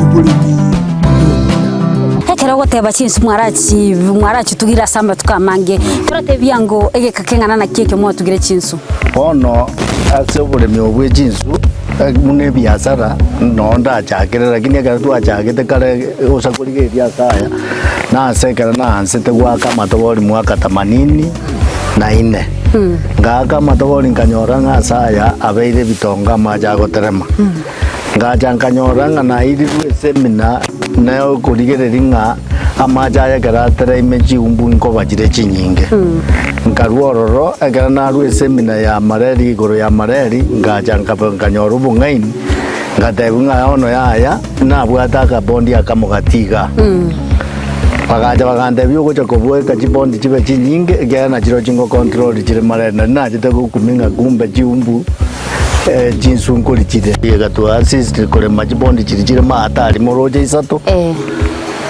Oboremi n'obuya. Ekero ogoteba chinsu mwarachi mwarachitugire ase amatuko amange, toratebia ng'o egeka keng'ana naki ekio mwatugire chinsu? Bono ase oboremi obo bwe chinsu, buna ebiasara, noo ndachakire lakini ekero twachagete kare gosa korigereria ase aya, nase ekero naansete goaka amatobori mwaka themanini na ine. Ngaaka amatobori nkanyora ng'a ase aya abeire ebitongo amache agoterema. Ngacha nkanyora ng'a nairirwe esemina na okorigereria ng'a amache aya ekero atereime chiumbu nkoba chire chinyinge. Nkarua ororo, ekero narua esemina ya mareri igoro ya mareri, ngacha nkaba nkanyora obong'aini, ngatebiwa ng'a bono yaya, nabwate akabondi akamo gati igaa. Bagacha bagantebia ogocha koboeka chibondi chibe chinyinge, ekiagera nachirochio ngocontrol chire mareri, nari nachete gokumia ng'a kumbe chiumbu chinsunkori chire. Egatua assist korema chibondi chiria chire mahatari moroche isato,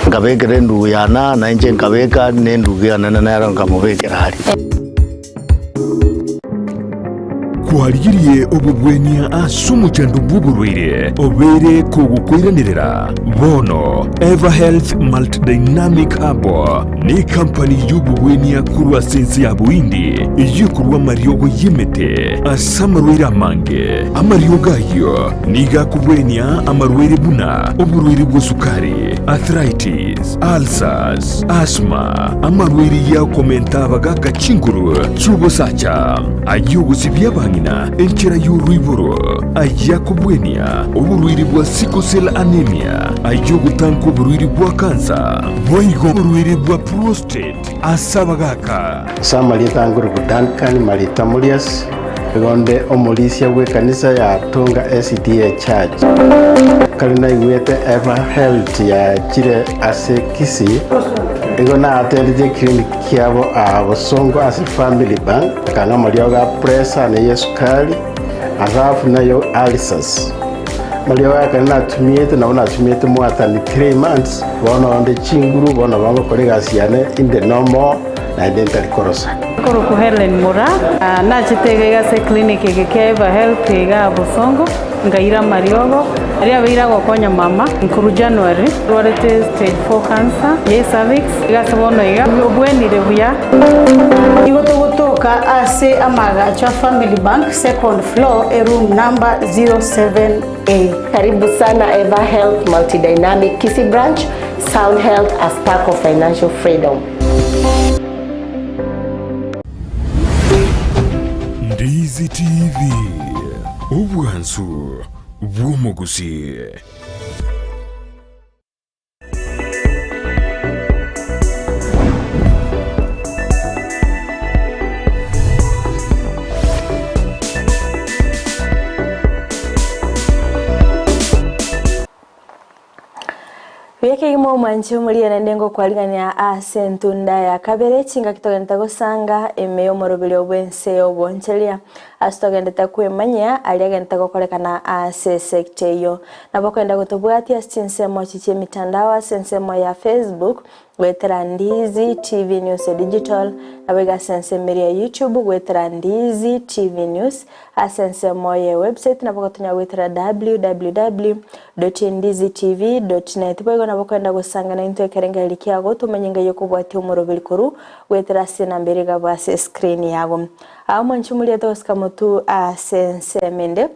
nkabekera endugu yane aa, na inche nkabeka aria, na endugu yane nero nkamobekera aria. Kwarigirie obobwenia ase omochando bw'oborwaire obeire kogokoiranerera? Bono Everhealth Multidynamic Herbal nekampani y'obobwenia korwa ase ense ya Bohindi eyio ekorwa amariogo y'emete ase amarwaire amange. Amariogo ayio nigo akobwenia amarwaire buna oborwaire bwa sukari, arthritis, ulcers, asthma, amarwaire y'okomenta abagaka chinguru chi'obosacha, ay'ogosibia abang'ina enchera y'oroiboro, ay'akobwenia oborwaire bwa sickle cell anemia, ay'ogotanka oborwaire bwa kansa, boigo oborwaire bwa prostate ase abagaka. Ase amarieta angoruku Duncan Marita Murias, igo nde omorisia bw'ekanisa ya Tonga SDA Church. Kare naigwete Ever Health yachire ase Kisii, igo naatendetie eclinic kiabo aa Bosongo ase Family Bank, akang'a amariogo a pressure na eyesukari, alafu nayo ulcers. Amariogo aya ekero natumiete nabo natumiete mwatani three months, bono onde chinguru, bono bagokora egasi yane inde nomo naende ntari korosa. Nkorokwa Hellen Moraa, nachete iga iga ase eclinic eke kia Eva Health igaa Bosongo, nkaira amariogo, aria abeire agokonya mama nkorwa January, arwarete stage four cancer ya ecervix, iga ase bono iga obwenire buya. Nigo togotoka ase amaagacho a Family Bank, second floor, eroom number 07A. Karibu sana Eva Health Multidynamic Kisii Branch, Sound Health a spark of financial freedom. Ndizi TV, obwansu bw'omogusii. Buya kegima omwanchi omoria naende ngokwarigania ase entunda ya kabere chingaki togenderete gosanga ime y'omoroberio bw'ense y'oboncheria ase togenderete kwemanyia aria agenderete gokorekana ase esecta eyio. Nabo okogenda gotobwatia ase chinsemo echi chi'emitandao ase ensemo ya Facebook Goetera Ndizi TV News Digital, naboigo ase ensemo eria ya YouTube goetera Ndizi TV News, ase ensemo ye website nabo ogotonya goetera www.ndizitv.net. Boigo nabo okogenda gosanga naintwe ekerengererio kiago tomanye ngai okobwatia omoroberi korwa goetera ase enamba ere igabwe ase escreen yago. Aa mwanche moriete gosika motwe ase ensemo ende.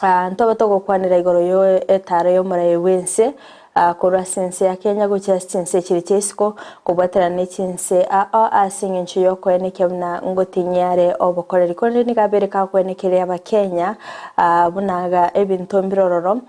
Ntobe togokwanera igoro y'etara y'omoraia bw'ense korwa ase ense ya Kenya gochia ase chinse echiri chia isiko, kobwaterana ne chinse ao ase eng'encho y'okoenekia buna ngotinyia are obokoreri. Korende nigo abeire kakoenekeria Abakenya buna iga ebinto mbire ororo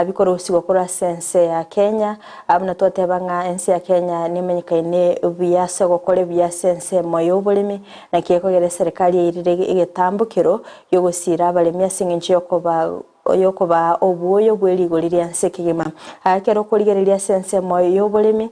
bikorusigwa korwa ase ense ya Kenya, buna twateba ng'a ense ya Kenya nemenyekaine buya ase ogokora ebuya ase ensemo y'oboremi, naki ekogera eserekari yairire egetambokero gi'ogosiira abaremi ase engencho y'okoba y'okobaa obwoyo bwe rigori ria nse kegima. Ekero okorigereria ase ensemo y'oboremi,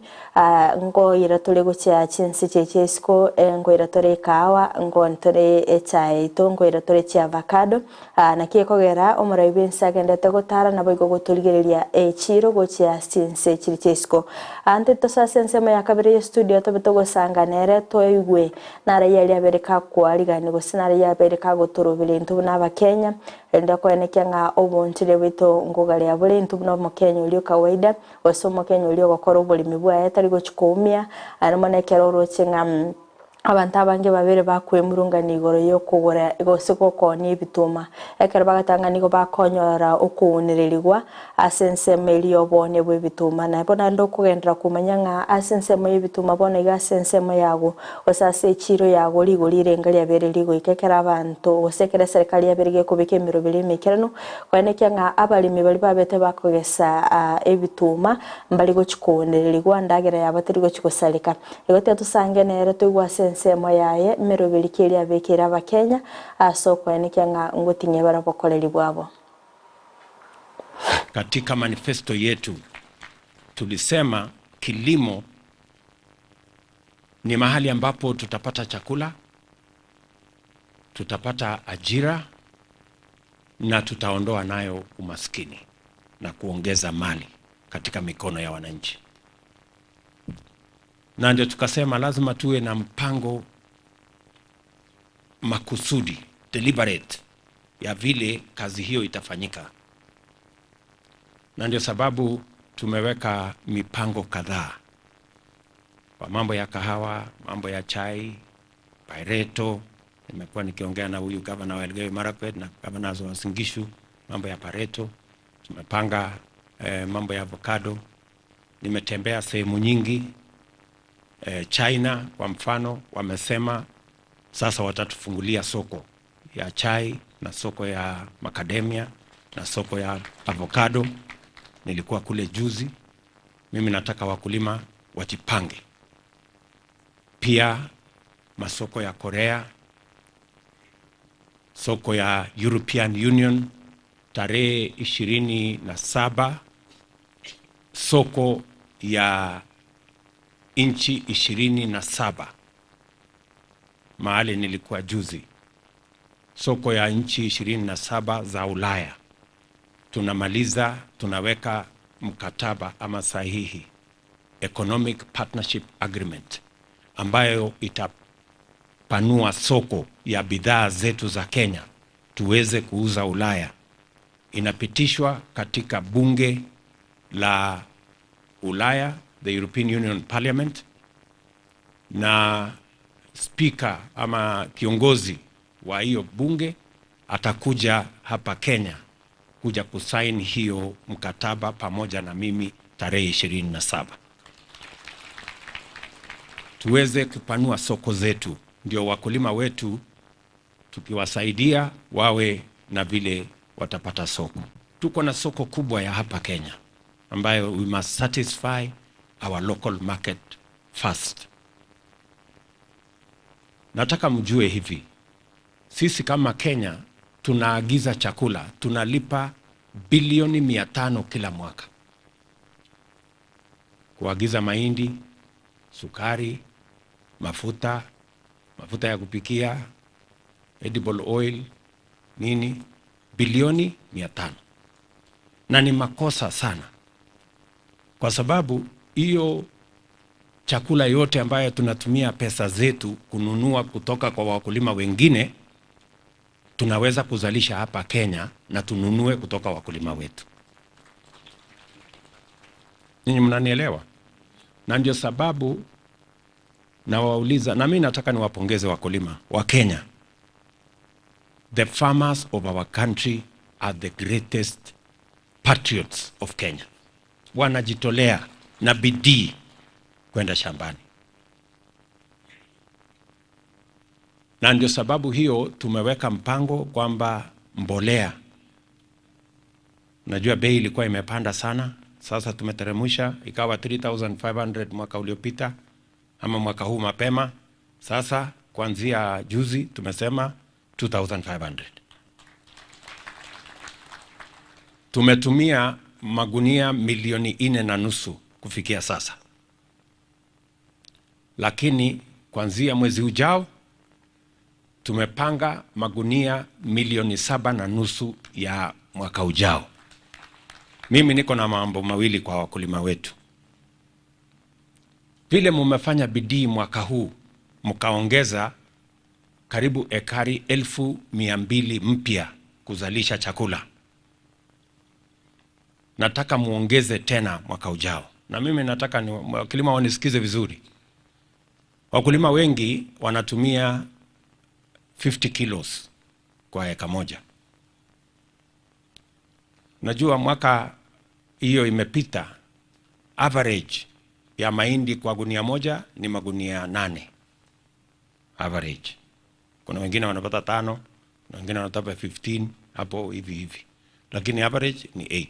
nkoira tore gochia chinse chiaye chia isiko, nkoira tore ekahawa, nkooni tore echae yaito, nkoira tore chiavacado, naki ekogera omorai bw'ense agendete gotara naboigo gotorigereria echiiro gochia chinse chiria chia isiko. Ante tosoe ase ensemo ya kabere y'estudio tobe togosanga nere toigwe Nare aria abere kakoarigania gose nare aria abere kagotoroberia intwe buna Abakenya, erinde koenekia ng'a obonchire bwaito nkogarea bore intwe buna Omokenya oria o kawaida, gose Omokenya oria ogokora oboremi bwaye tari gochia koumia, aye mono ekero oroche ng'a abanto abange babere bakwemurungania igoro yokogora gose gokoonia ebituma. Ekero bagatanga nigo bakonyora okounererigwa Ase ensemo eria y'oboonia bw'ebituma, nabo naende okogenderera komanya ng'a ase ensemo y'ebituma bono iga ase ensemo yago, gose ase echiiro yago rigori rirenga riabeire rigoika ekero abanto gose ekero eserekari yabeire gekobeka emeroberi emeikeranu, koenekia ng'a abaremi baria babete bakogesa ebituma mbari gochia kounererigwa, endagera yabo teri gochia gosareka. Igo tiga tosange nere toigwe ase ensemo yaye emeroberi ki eria abekeire Abakenya ase okoenekia ng'a ngoting'ia bare obokoreri bwabo. Katika manifesto yetu tulisema kilimo ni mahali ambapo tutapata chakula, tutapata ajira na tutaondoa nayo umaskini na kuongeza mali katika mikono ya wananchi. Na ndio tukasema lazima tuwe na mpango makusudi, deliberate, ya vile kazi hiyo itafanyika, na ndio sababu tumeweka mipango kadhaa kwa mambo ya kahawa, mambo ya chai, Pareto. Nimekuwa nikiongea na huyu gavana wa Elgeyo Marakwet na gavana wa Uasin Gishu, mambo ya Pareto. Tumepanga mambo ya avocado. Nimetembea sehemu nyingi China kwa mfano, wamesema sasa watatufungulia soko ya chai na soko ya macadamia na soko ya avocado. Nilikuwa kule juzi. Mimi nataka wakulima wajipange. Pia masoko ya Korea, soko ya European Union tarehe 27, soko ya nchi 27 mahali nilikuwa juzi, soko ya nchi 27 za Ulaya. Tunamaliza, tunaweka mkataba ama sahihi Economic Partnership Agreement ambayo itapanua soko ya bidhaa zetu za Kenya tuweze kuuza Ulaya. Inapitishwa katika bunge la Ulaya, the European Union Parliament, na speaker ama kiongozi wa hiyo bunge atakuja hapa Kenya kuja kusaini hiyo mkataba pamoja na mimi tarehe 27. Tuweze kupanua soko zetu, ndio wakulima wetu tukiwasaidia wawe na vile watapata soko. Tuko na soko kubwa ya hapa Kenya ambayo we must satisfy our local market first. Nataka mjue hivi, sisi kama Kenya tunaagiza chakula, tunalipa bilioni 500 kila mwaka kuagiza mahindi, sukari, mafuta, mafuta ya kupikia, edible oil, nini, bilioni 500. Na ni makosa sana, kwa sababu hiyo chakula yote ambayo tunatumia pesa zetu kununua kutoka kwa wakulima wengine, tunaweza kuzalisha hapa Kenya na tununue kutoka wakulima wetu. Ninyi mnanielewa? Na ndio sababu nawauliza, na mimi nataka niwapongeze wakulima wa Kenya. The farmers of our country are the greatest patriots of Kenya. Wanajitolea na bidii kwenda shambani, na ndio sababu hiyo tumeweka mpango kwamba mbolea, najua bei ilikuwa imepanda sana, sasa tumeteremsha ikawa 3500 mwaka uliopita ama mwaka huu mapema. Sasa kuanzia juzi tumesema 2500. Tumetumia magunia milioni 4.5 kufikia sasa, lakini kuanzia mwezi ujao tumepanga magunia milioni 7.5 ya mwaka ujao. Mimi niko na mambo mawili kwa wakulima wetu. Vile mumefanya bidii mwaka huu mkaongeza karibu ekari 200,000 mpya kuzalisha chakula, nataka muongeze tena mwaka ujao. Na mimi nataka ni wakulima wanisikize vizuri. Wakulima wengi wanatumia 50 kilos kwa eka moja. Najua mwaka hiyo imepita, average ya mahindi kwa gunia moja ni magunia 8 average. Kuna wengine wanapata 5, kuna wengine wanapata 15 hapo hivi hivi, lakini average ni 8.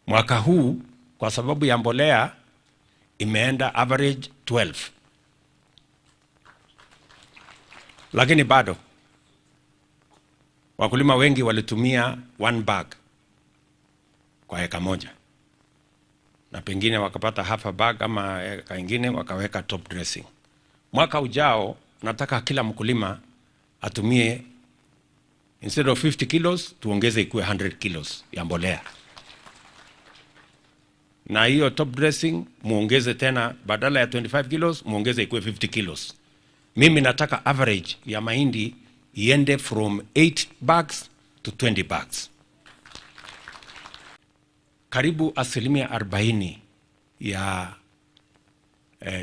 Mwaka huu kwa sababu ya mbolea imeenda average 12, lakini bado wakulima wengi walitumia 1 bag kwa eka moja, na pengine wakapata half a bag ama eka ingine wakaweka top dressing. Mwaka ujao nataka kila mkulima atumie instead of 50 kilos tuongeze ikuwe 100 kilos ya mbolea, na hiyo top dressing muongeze tena, badala ya 25 kilos muongeze ikuwe 50 kilos. Mimi nataka average ya mahindi iende from 8 bags to 20 bags. Karibu 40% ya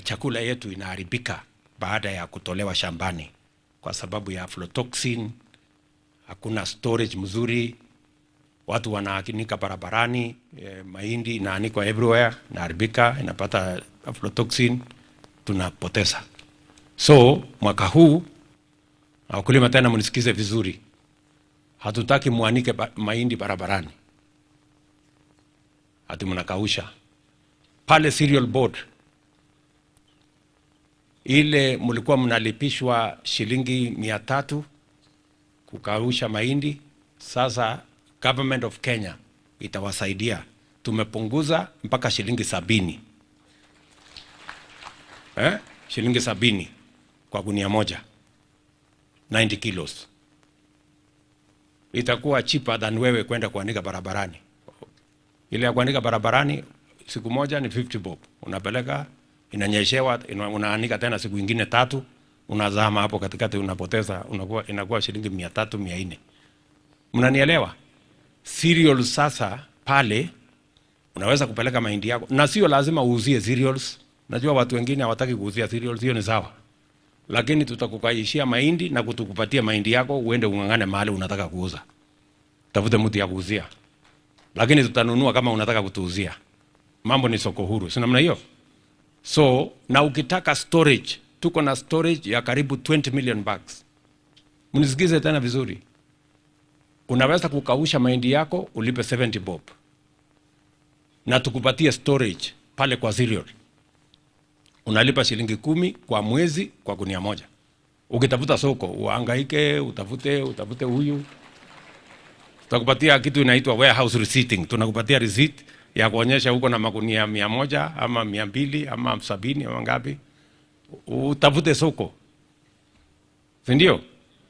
chakula yetu inaharibika baada ya kutolewa shambani kwa sababu ya aflatoxin. Hakuna storage mzuri, watu wanaanika barabarani, mahindi inaanikwa everywhere, inaharibika, inapata aflatoxin, tunapoteza. So mwaka huu wakulima, tena mnisikize vizuri, hatutaki muanike mahindi barabarani ati mnakausha pale. Cereal board ile mlikuwa mnalipishwa shilingi 300 kukausha mahindi, sasa Government of Kenya itawasaidia, tumepunguza mpaka shilingi 70. Shilingi 70 kwa gunia moja, 90 kilos. Itakuwa cheaper than wewe kwenda kuanika barabarani. Ile ya kuanika barabarani siku moja ni 50 bob, unapeleka inanyeshewa, unaanika tena siku ingine 3, unazama hapo katikati, unapoteza, inakuwa shilingi 300, 400. Mnanielewa? Cereals sasa pale unaweza kupeleka mahindi yako, na sio lazima uuzie cereals. Najua watu wengine hawataki kuuzia cereals, hiyo ni sawa, lakini tutakukaishia mahindi na kutukupatia mahindi yako uende ung'ang'ane mahali unataka kuuza, tafute mtu ya kuuzia, lakini tutanunua kama unataka kutuuzia. Mambo ni soko huru, si namna hiyo? So na ukitaka storage, tuko na storage ya karibu 20 million bags. Mnisikize tena vizuri, unaweza kukausha mahindi yako ulipe 70 bob na tukupatie storage pale kwa cereal. Unalipa shilingi 10 kwa mwezi kwa gunia moja. Ukitafuta soko uhangaike, utafute huyu, tutakupatia kitu inaitwa warehouse receipting. Tunakupatia receipt ya kuonyesha huko na magunia 100 ama 200 ama 70 ama ngapi, utafute soko, si ndio?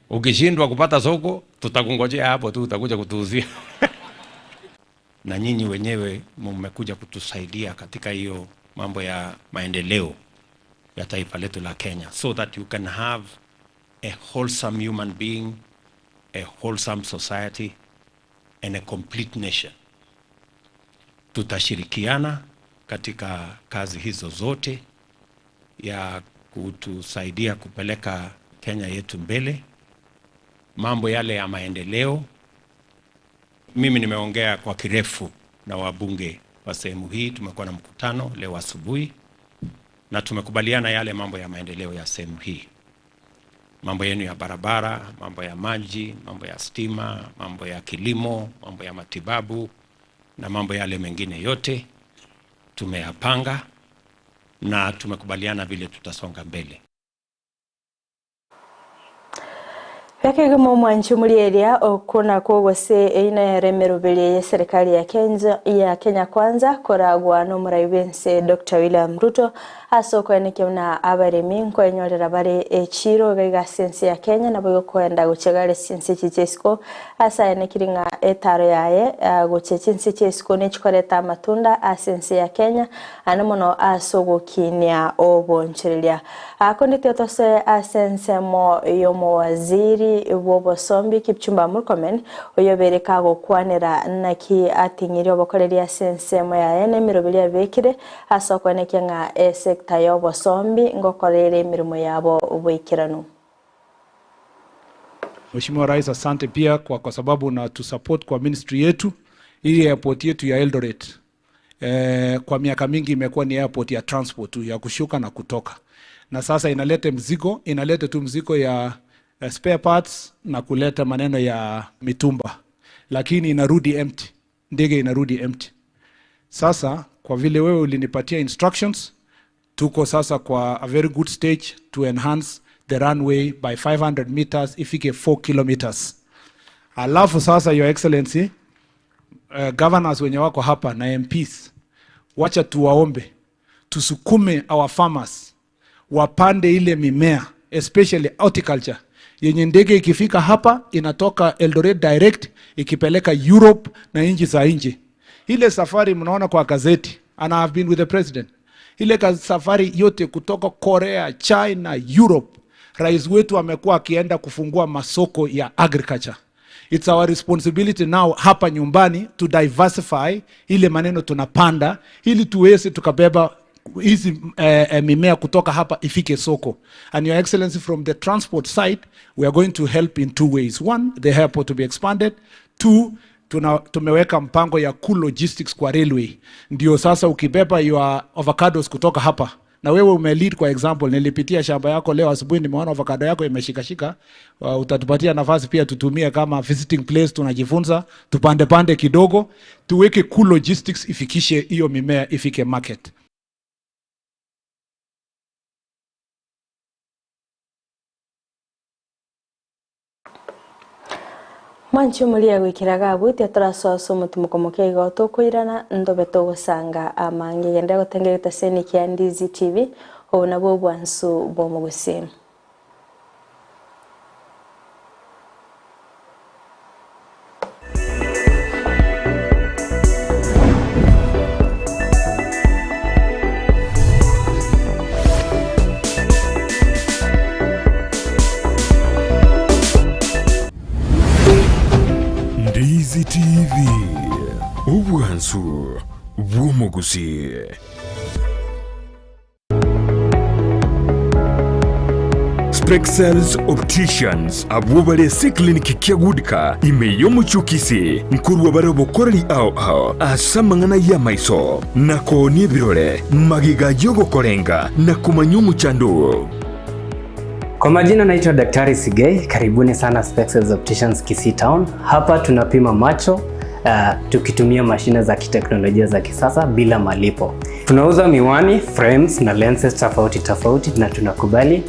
Ukishindwa kupata soko, tutakungojea hapo tu, utakuja kutuuzia. Na nyinyi wenyewe mmekuja kutusaidia katika hiyo mambo ya maendeleo ya taifa letu la Kenya, so that you can have a wholesome human being, a wholesome society and a complete nation. Tutashirikiana katika kazi hizo zote ya kutusaidia kupeleka Kenya yetu mbele, mambo yale ya maendeleo. Mimi nimeongea kwa kirefu na wabunge wa sehemu hii, tumekuwa na mkutano leo asubuhi na tumekubaliana yale mambo ya maendeleo ya sehemu hii, mambo yenu ya barabara, mambo ya maji, mambo ya stima, mambo ya kilimo, mambo ya matibabu na mambo yale mengine yote tumeyapanga na tumekubaliana vile tutasonga mbele. Ekegima omwanchi omorieria okwo nakwo gose eyio nere emeroberi y'eserikali ya Kenya, ya Kenya Kwanza koragwa n'omorai bw'ense Dr. William Ruto ase okoenekia buna abaremi nkoenyorera bare echiro iga iga ase ense ya Kenya nabo igo koenda gochia gare chinse echi chia isiko ase aenekiri ng'a etaro yaye gochia chinse chia isiko nechikoreta amatunda ase ense ya Kenya Ane mono ase ogokinia obonchereria. Konde tiga tosoe ase ensemo y'omowaziri bw'obosombi Kipchumba Murkomen, oyobeire kagokwanera naki ating'irie obokoreri ase ensemo yaye na emeroberi abekire ase okoenekia ng'a esecta y'obosombi ngokora ere emeremo yabo boikeranu. Mheshimiwa Rais, asante pia kwa, kwa sababu unatusupport kwa ministry yetu hii airport yetu ya Eldoret. Eh, kwa miaka mingi imekuwa ni airport ya transport tu ya kushuka na kutoka, na sasa inaleta mzigo, inaleta tu mzigo ya spare parts na kuleta maneno ya mitumba, lakini inarudi empty, ndege inarudi empty. Sasa kwa vile wewe ulinipatia instructions, tuko sasa kwa a very good stage to enhance the runway by 500 meters ifike 4 kilometers. Alafu sasa your excellency, governors wenye wako hapa na MPs, wacha tuwaombe tusukume our farmers wapande ile mimea especially horticulture yenye ndege ikifika hapa inatoka Eldoret direct ikipeleka Europe na nchi za nje. Ile safari mnaona kwa gazeti, and I have been with the president, ile safari yote kutoka Korea, China, Europe, rais wetu amekuwa akienda kufungua masoko ya agriculture. It's our responsibility now hapa nyumbani to diversify ile maneno tunapanda ili tuweze tukabeba hizi mimea kutoka hapa ifike soko. And your excellency, from the transport side, we are going to help in two ways. One, the airport to be expanded. Two, tumeweka mpango ya cool logistics kwa railway. Ndio sasa ukibeba your avocados kutoka hapa na wewe umelead kwa example, nilipitia shamba yako leo asubuhi, nimeona avocado yako imeshikashika. Utatupatia nafasi pia tutumie kama visiting place, tunajifunza, tupande pande kidogo, tuweke cool logistics ifikishe hiyo mimea ifike market. Mwanchi omoria goikera iga abwo, tiga torasoa ase omotimoko moke igo tokoirana ntobe togosanga amange. Genda gotengera egetaseni kia Ndizi TV, obo nabwo obwansu bw'omogusii. Ndizi TV, obwansu bw'omogusii. Spexels Opticians abwo bare ase eclinic kia Goodcar ime y'omochie o Kisii nkorwa bare obokoreri ao ao ase amang'ana y'amaiso na koonia ebirore magega y'ogokorenga na komanya omochando oo. Kwa majina naitwa Daktari Sigei, karibuni sana Spexels Opticians Kisii Town. Hapa tunapima macho tukitumia mashine za kiteknolojia za kisasa bila malipo. Tunauza miwani, frames na lenses tofauti tofauti na tunakubali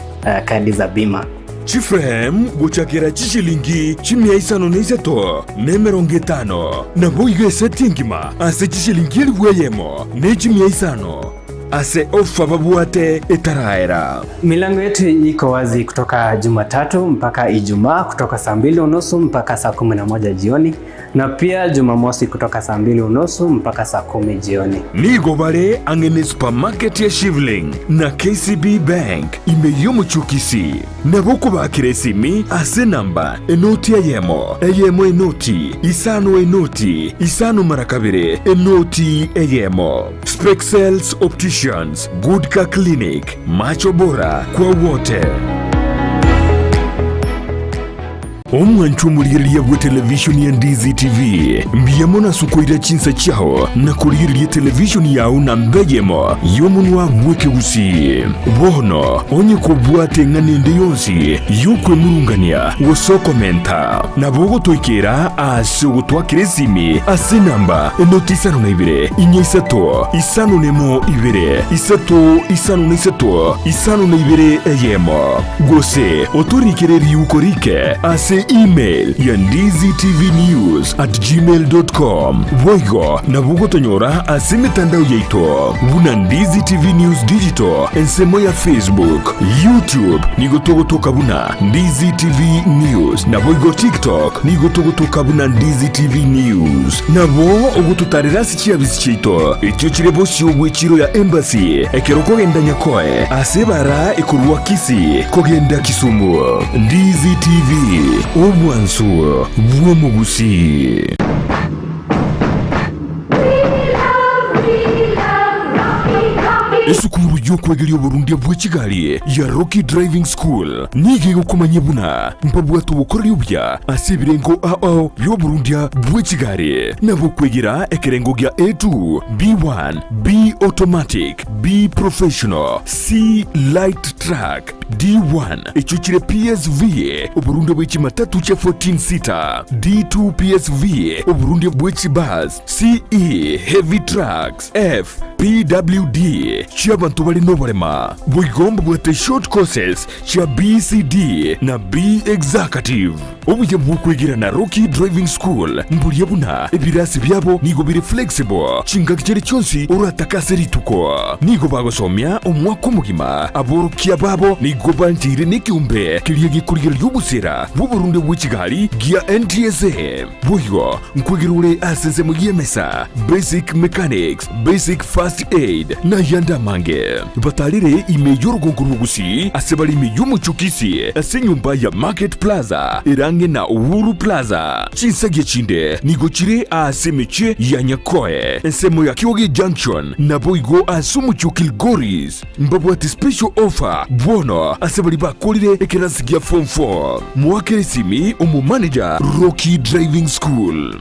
kadi za bima. Chiframe gochakera chishilingi chimia isano na isato na emerongo etano, naboigo eseti engima ase chishilingi elifu eyemo ne chimia isano ase ofa babwate etaraera. Milango yetu iko wazi kutoka Jumatatu mpaka Ijumaa kutoka saa 2:30 mpaka saa 11 jioni na pia Jumamosi kutoka saa 2:30 mpaka saa 10 jioni. Nigo bare ang'e ne supermarket ya Shivling na KCB Bank ime y'omochie o Kisii. Nabo okobakera esimi ase enamba enoti eyemo eyemo enoti isano enoti isano mara kabere enoti eyemo. Spexels Opticians, Goodcar Clinic, macho bora kwa wote. Omwancho omorigereria bwe televishoni ya Ndizi TV, mbuya mono ase okoira chinsa chiao na korigereria televishoni yao namba eyemo y'omonwa bw'ekegusii. Bono onye kobwate eng'ana ende yonsi y'okwemurungania gose okomenta, nabo ogotoikera ase ogotwakera esimi ase enamba enoti isano na ibere, inya isato, isano nemo ibere, isato isano na isato, isano na ibere eyemo. Gose otorikere riuko rike ase email ya ndizitvnews@gmail.com. Boigo nabo ogotonyora ase emetandao yaito buna Ndizi TV News Digital ensemo ya Facebook, YouTube nigo togotoka buna Ndizi TV News naboigo TikTok nigo togotoka buna Ndizi TV News. Nabo ogototarera ase chiabisi chiaito echio chire bosio bw'echiro ya Embassy ekero okogenda Nyakoe ase ebara ekorwa Kisii kogenda Kisumu. Ndizi TV, obwansu bw'omogusii. Esukuru y'okwegeria oborundia bwe chigari ya Rocky Driving School nigo egokomanyia buna mbabwate obokoreri obuya ase ebirengo ao bi'oborundia bwe chigari na bokwegera ekerengo gia A2, B1, B Automatic, B Professional, C Light Truck, D1 echio chire PSV oborundia bwe chimatatu chia 14 seater, D2 PSV oborundia bwe chibus, CE Heavy Trucks, F PWD chi'abanto bare noborema. Boigo mbabwate short courses chia BCD na B Executive. Obuya bw'okwegera na Rocky Driving School mboria buna ebirasi biabo nigo bire flexible chingaki chiria chionsi oratake ase rituko. Nigo bagosomia omwaka omogima. Aborokia babo nigo bancheire nekeombe keria gekorigereria obosera bw'oborunde bwe chigari gia NTSA. Boigo nkwegera ore ase ensemo y'emesa, basic mechanics, basic first aid, na ayande amange. Batarire ime y'orogongo rw'Ogusii ase bare ime y'omochie o Kisii ase enyomba ya Market Plaza ere ang'e na Uhuru Plaza. Chinsagia chinde nigo chire ase emechie ya Nyakoe, ensemo ya Kioge Junction, naboigo ase omochie o Kilgoris. Mbabwate special offer bono ase baria bakorire ekerasi gia form 4. Moakere esimi omomanager Rocky Driving School.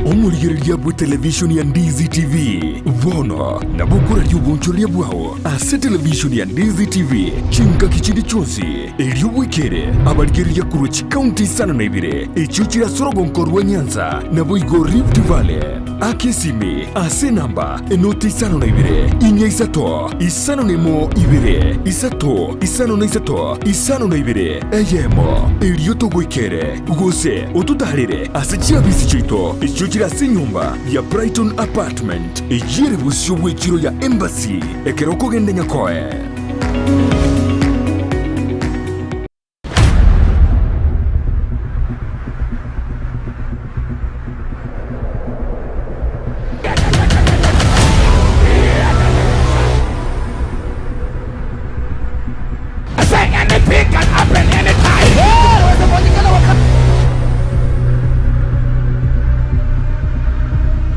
Omorigereria bwe televishoni ya Ndizi TV bono nabo okoraria obonchoreria bwao ase televishoni ya Ndizi TV chingaki chinde chionsi, erio bwekere abarigereria korwa chikaunti isano na ibere echio chire ase orogonko rwa Nyanza naboigo Rift Valley. Aka esimi ase enamba enoti isano na ibere, inya isato, isano na emo ibere, isato, isano na isato, isano na ibere, eyemo, erio togoikere, gose ototaarere ase chiabisi chiaito echio chire ase enyomba ya Brighton Apartment, eyio ere bosio bw'echiro ya Embassy, ekero okogenda Nyakoe. Say anything can happen anytime.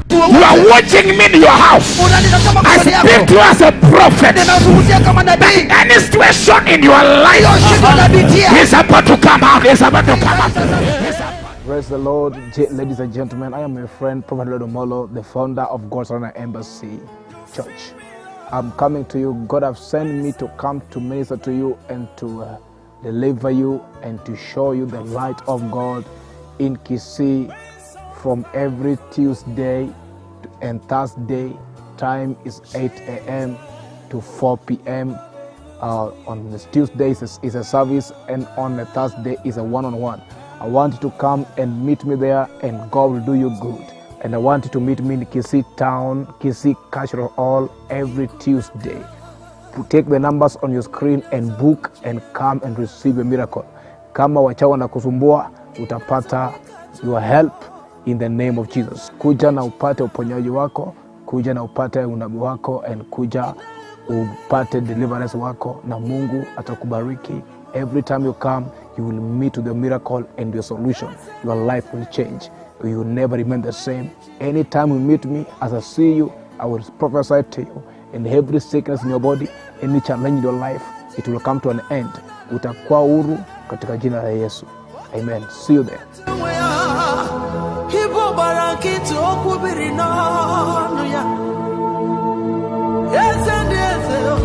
You are watching me in your house. I speak to you as a prophet. That any situation in your life is about to come out. Is about to come out. Praise the Lord, ladies and gentlemen. I am your friend, Prophet Lodomolo, the founder of God's Honor Embassy Church. I'm coming to you. God have sent me to come to minister to you and to uh, deliver you and to show you the light of God in Kisii from every Tuesday and Thursday. Time is 8 a.m. to 4 p.m. Uh, on this Tuesdays is, is a service, and on the Thursday is a one-on-one. I want you to come and meet me there, and God will do you good. And I want you to meet me in Kisii Town, Kisii Cultural Hall every Tuesday. Take the numbers on your screen and book and come and receive a miracle. Kama wachawi wanakusumbua, utapata your help in the name of Jesus. Kuja na upate uponyaji wako, kuja na upate unabii wako, and kuja upate deliverance wako, na Mungu atakubariki. Every time you come, you will meet with the miracle and your solution. Your life will change. You will never remain the same. Anytime you meet me, as I see you, I will prophesy to you And every sickness in your body, any challenge in your life, it will come to an end. Utakuwa huru katika jina la Yesu. Amen. See you there. Ibu gbara nkịtị okwu biri n'ọnụ ya eze ndị eze o,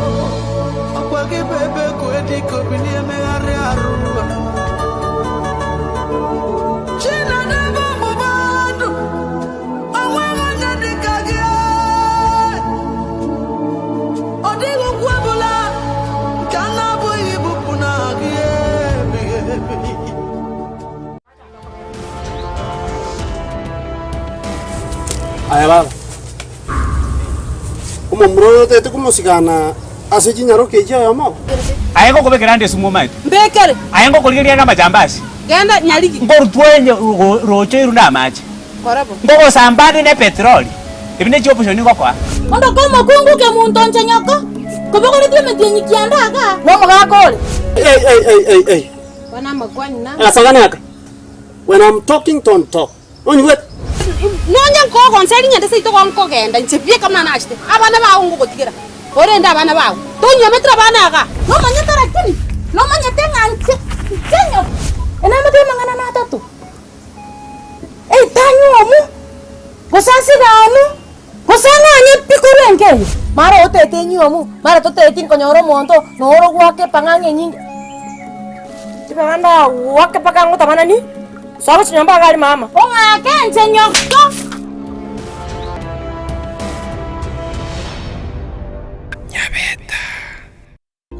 ọkwa gị bụ ebe kue dịka obi na-emegharị arụ Chinedebe ọgbụgba ndụ, o nweghị onye dịka gị. Ọ dịghị ukwu ọbụla nke a na-abụghị ibupụ na gị ebighị ebi. Aya baba omomura oyo otete komosigana ase chinyaroka echi oyomo Aye ngokobekera nde esimu omanyete. Mbekere. Aye ngokorigereria na amajambasi. Genda nyarigi. Ngorutwenye roche iru na amache. Korabo. Ngogosambane ne petroli. Ebi ne chioption ngokoa. Ondo ko mokungu ke muntu onche nyoko. Kobogoretie emetienyi kianda iga. Nomogaka ore. Ei, ei, ei, ei, ei. Bono amakwani na. Agasagane aka. When I'm talking, don't talk. Onyigwete? Nonye nkogonseria ng'ende seito igo nkogenda inche bieka buna nachete, abana bao ngogotigera, orende abana bao, tonyometera abana iga. Nomanyete lakini, nomanyete ng'a inche, inche nyoko, enamete amang'ana na atato, eitanywa omo, gose asiganu, gose ang'anye pi korwa enka eye. Mara otete enywe omo, mara toteti nkonyora omonto, noro gwake epang'ang'a enyinge. Tibaganda gwake mpaka ngotamanani, soa gochia nyomba iga aria mama. Ong'ake inche nyoko.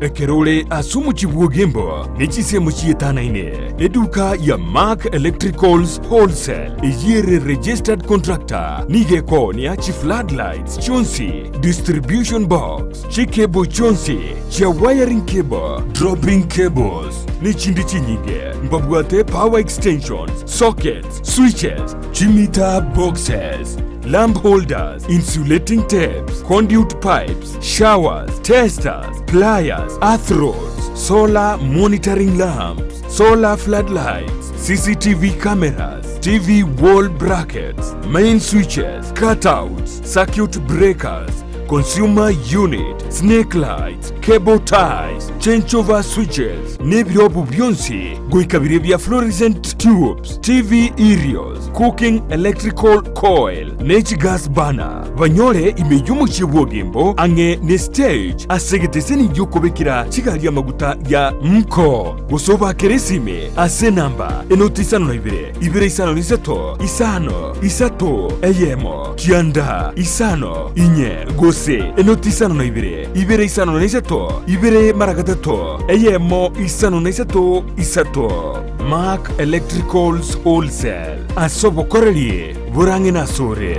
Ekero ore ase omochie bw'Ogembo ne chinsemo chietanaine, eduka ya Mark Electricals Wholesale eyio ere registered contractor nigo ekoonia chifloodlights chionsi, distribution box, chicable chionsi chia wiring cable, dropping cables, ne chinde chinyinge. Mbabwate power extensions, sockets, switches, chimeter boxes, lamp holders, insulating tapes, conduit pipes, showers, testers, pliers, earth rods, solar monitoring lamps, solar floodlights, CCTV cameras, TV wall brackets, main switches, cutouts, circuit breakers, consumer unit, snake lights, cable ties, changeover switches, nebirobu bionsi goika biria bia fluorescent tubes, TV aerials, cooking electrical coil, ne chigas burner. Banyore ime y'omochie bw'Ogembo ang'e ne stage ase egeteseni gi'okobekera chigari amaguta ya Mko. Gose obakere esime ase enamba enoti 52 2 53 5 3 1 9 5 4 gose enoti 52 2 53 2 mara gatato 1 53 3. Mark Electricals Wholesale ase obokoreri borang'e nasore.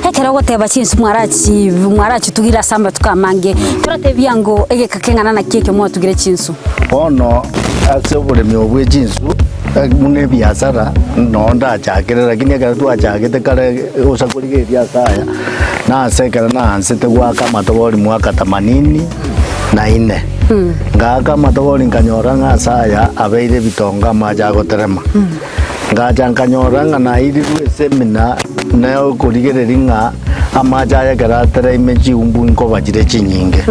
Ekero ogoteba chinsu mwarachi mwarachitugire ase amatuko amange, toratebia ngo egeka keng'ana naki ekio mwatugire chinsu. Bono ase oboremi obo bwe chinsu buna ebiasara noo ndachakire lakini ekero twachagete kare gosa korigereria ase aya, nase ekero naansete goaka amatobori mwaka themanini na ine. Ngaaka amatobori nkanyora ng'a ase aya abeire ebitongo amache agoterema. Ngacha nkanyora ng'a nairirwe esemina na okorigereria ng'a amache aya ekero atereime chiumbu nkoba chire chinyinge.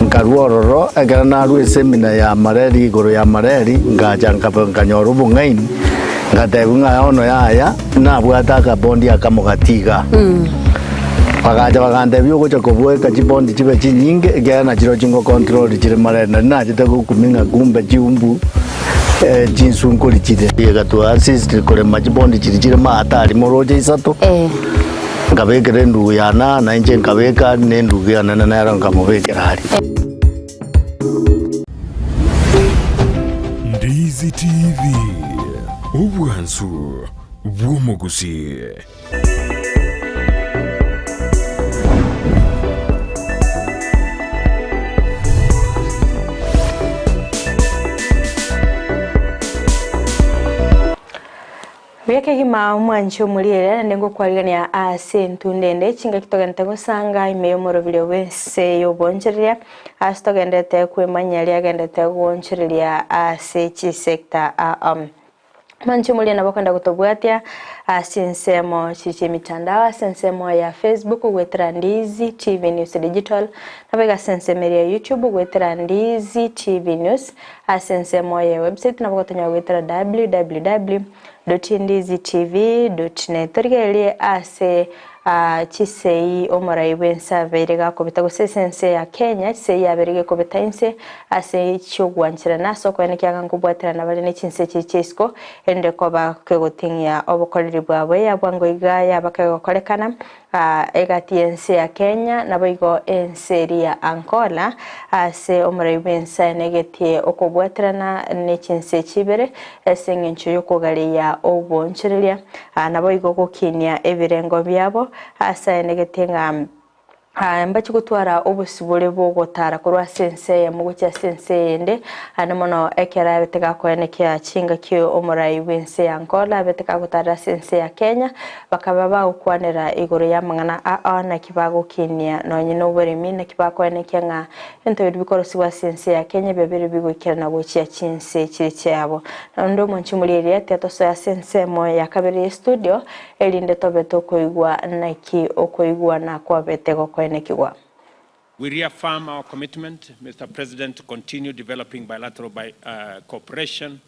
Nkarua ororo, ekero narua esemina ya mareri igoro ya mareri, ngacha nkaba nkanyora obong'aini, ngatebiwa ng'a bono yaya, nabwate akabondi akamo gati igaa. Bagacha bagantebia ogocha koboeka chibondi chibe chinyinge, ekiagera nachirochio ngocontrol chire mareri, nari nachete gokumia ng'a kumbe chiumbu chinsunkori chire. Egatwa assist korema chibondi chiria chire mahatari moroche isato, nkabekera endugu yane aa, na inche nkabeka aria, na endugu yane nero nkamobekera aria. Ndizi TV, obwansu bw'omogusii. Buya kegima omwanche omoriere naende ngokwarigania ase entunda ende chingaki togente gosanga ime y'omoroberio bw'ense y'obonchoreria ase togendete kwemanya riagendete goonchoreria ase chisector. Mwanche moria nabo okogenda gotobwatia ase ensemo chiri chi'emitandao ase ensemo ya Facebook goetera Ndizi TV News Digital, nabo iga ase ensemo eria ya YouTube goetera Ndizi TV News, ase ensemo ya website nabo ogotonyora goetera www.ndizitv.net. Torigererie ase chisei omorai bw'ense abeire gakobeta gose ase ense ya Kenya chisei yabeire gekobeta inse ase chi'ogwancherana ase okoene ekiagera nkobwaterana bare ne chinse echi chia isiko erinde koba kegoting'ia obokoreri bwabo eya bwango iga yaba kegokorekana egati y'ense ya Kenya naboigo ense eria ya Angola ase omorai bw'ense aenegetie okobwaterana ne chinse echi ibere ase eng'encho y'okogareia oboonchoreria Naboigo gokinia ebirengo biabo ase aenegetie ng'a mbache gotwara obosibore bw'ogotara korwa ase ense eyemo gochia ase ense eyende, aande mono ekero abete gakoenekia chingaki omorai bw'ense ya Angola abete gagotarera ase ense ya Kenya, bakaba bagokwanera igoro y'amang'ana ao naki bagokinia nonye noboremi, naki bakoenekia ng'a Ebinto biria bikorosigwa ase ense ya Kenya biabeire bigoikerana gochia chinse chiria chiabo. Naende omonche moria eria tiatosoe ase ensemo ya kabere ye studio erinde tobe tokoigwa naki okoigwana kwabete gokoenekigwa. We reaffirm our commitment, Mister President, to continue developing bilateral cooperation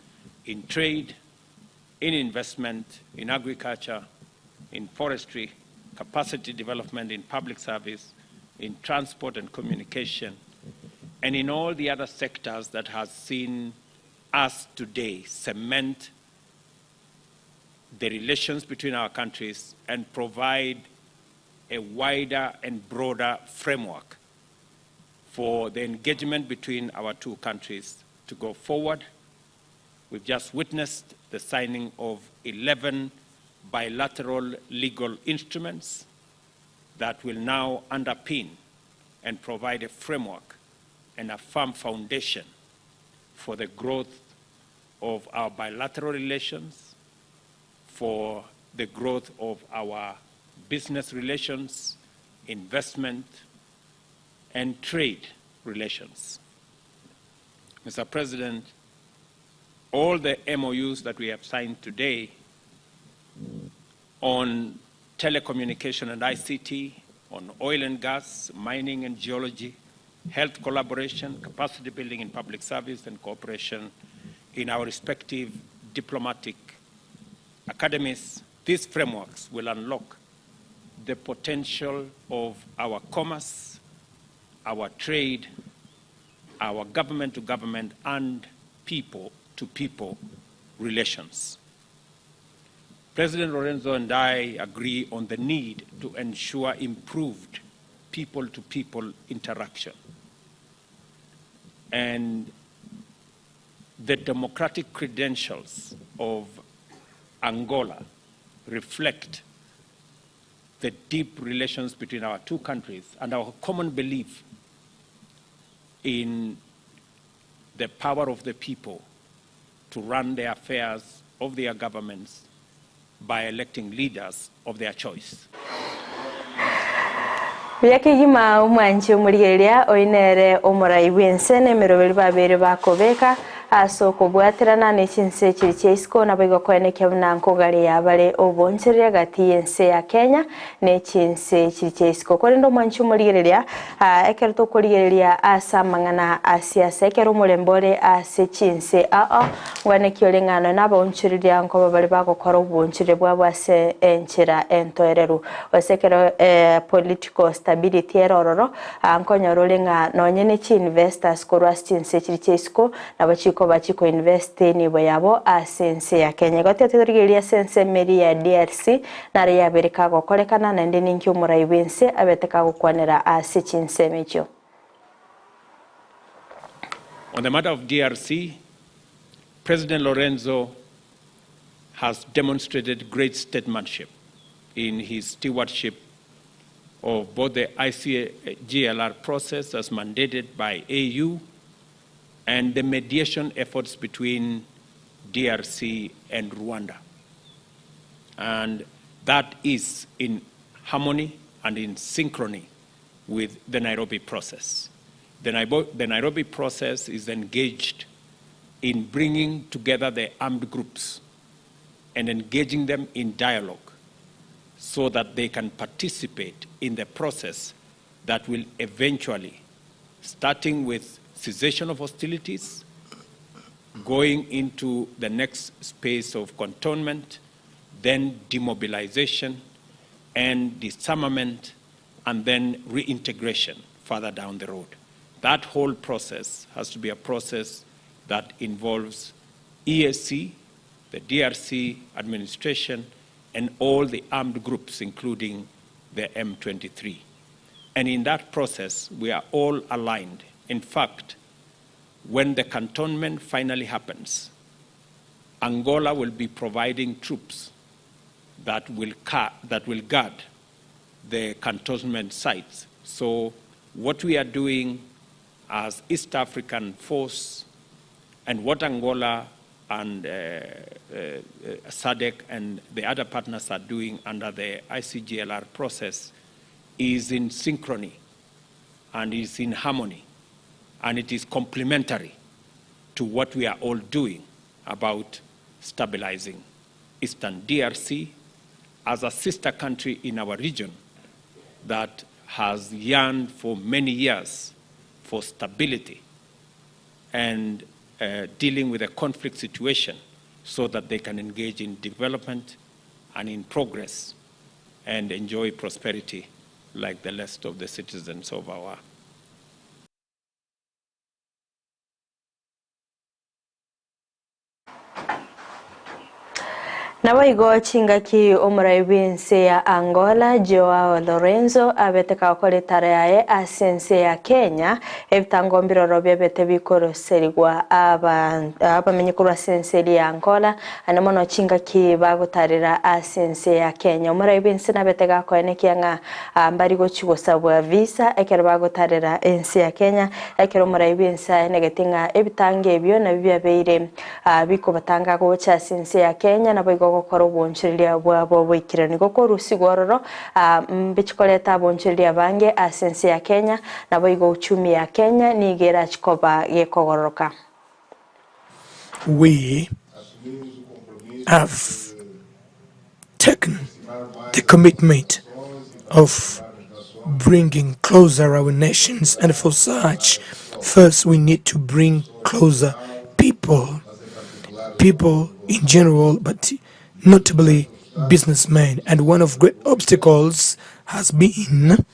in trade, in investment, in agriculture, in forestry, capacity development in public service, in transport and communication, and in all the other sectors that has seen us today cement the relations between our countries and provide a wider and broader framework for the engagement between our two countries to go forward. We've just witnessed the signing of 11 bilateral legal instruments that will now underpin and provide a framework and a firm foundation for the growth of our bilateral relations, for the growth of our business relations, investment, and trade relations. Mr. President, all the MOUs that we have signed today on telecommunication and ICT, on oil and gas, mining and geology, health collaboration, capacity building in public service and cooperation in our respective diplomatic academies, these frameworks will unlock the potential of our commerce, our trade, our government-to-government and people-to-people relations. President Lourenço and I agree on the need to ensure improved people-to-people interaction and the democratic credentials of Angola reflect the deep relations between our two countries and our common belief in the power of the people to run the affairs of their governments by electing leaders of their choice. Buya kegima omwanchi omorigereria oyi nere omorai bw'ense na emeroberi babeire bakobeka ase okobwaterana ne chinse chiri chia isiko naboigo koenekia buna nkogareya bare obonchereri gati y'ense ya Kenya ne chinse chiri chia isiko. Korende omwanchi omorigereria ekero tokorigereria ase amang'ana a siasa ekero omorembe ore ase chinse ao ngwaneki ore ng'a nonya nabaonchoreria nkoba bare bagokora obonchoreria bwabo ase enchera entoereru. Gose ekero political stability ere ororo, nkonyora ore ng'a nonye ne chi-investors korwa ase chinse chiri chia isiko nabo chikoba chiko-invest enibo yabo ase ense ya Kenya. Igo tiga torigereria ase ensemo eria ya DRC naro yabeire kagokorekana naende ninki omorai bw'ense abete kagokwanera ase chinsemo echio. On the matter of DRC, President Lourenço has demonstrated great statesmanship in his stewardship of both the ICGLR process as mandated by AU and the mediation efforts between DRC and Rwanda. And that is in harmony and in synchrony with the Nairobi process. The Nairobi process is engaged in bringing together the armed groups and engaging them in dialogue so that they can participate in the process that will eventually, starting with cessation of hostilities, going into the next space of cantonment, then demobilization and disarmament, and then reintegration further down the road. That whole process has to be a process that involves EAC, the DRC administration, and all the armed groups, including the M23. And in that process, we are all aligned. In fact, when the cantonment finally happens, Angola will be providing troops that will, that will guard the cantonment sites. So what we are doing as East African force and what Angola and SADC and the other partners are doing under the ICGLR process is in synchrony and is in harmony and it is complementary to what we are all doing about stabilizing Eastern DRC as a sister country in our region that has yearned for many years for stability and dealing with a conflict situation so that they can engage in development and in progress and enjoy prosperity like the rest of the citizens of our Naboigo chingaki omorai bw'ense ya Angola Joao Lorenzo abete gakora etaro yaye ase ense ya Kenya ebitango mbiroro biabete bikoroserigwa abamenyi korwa ase ense eria ya Angola ane mono chingaki bagotarera ase ense ya Kenya. Omorai bw'ense nabete gakoenekia ng'a mbari gochi gosabwa visa ekero bagotarera ense ya Kenya ekero omorai bw'ense aenegete ng'a ebitango ebio nabio biabeire bikobatanga gocha ase ense ya Kenya naboigo gokora obonchereria bwabo boikeranu. Igo korusigwa ororo mbichikoreta abonchereria abange ase ense ya Kenya naboigo uchumi ya Kenya nigo erachi koba gekogororoka. We have taken the commitment of bringing closer our nations, and for such, first we need to bring closer people, people in general, but notably businessmen. And one of great obstacles has been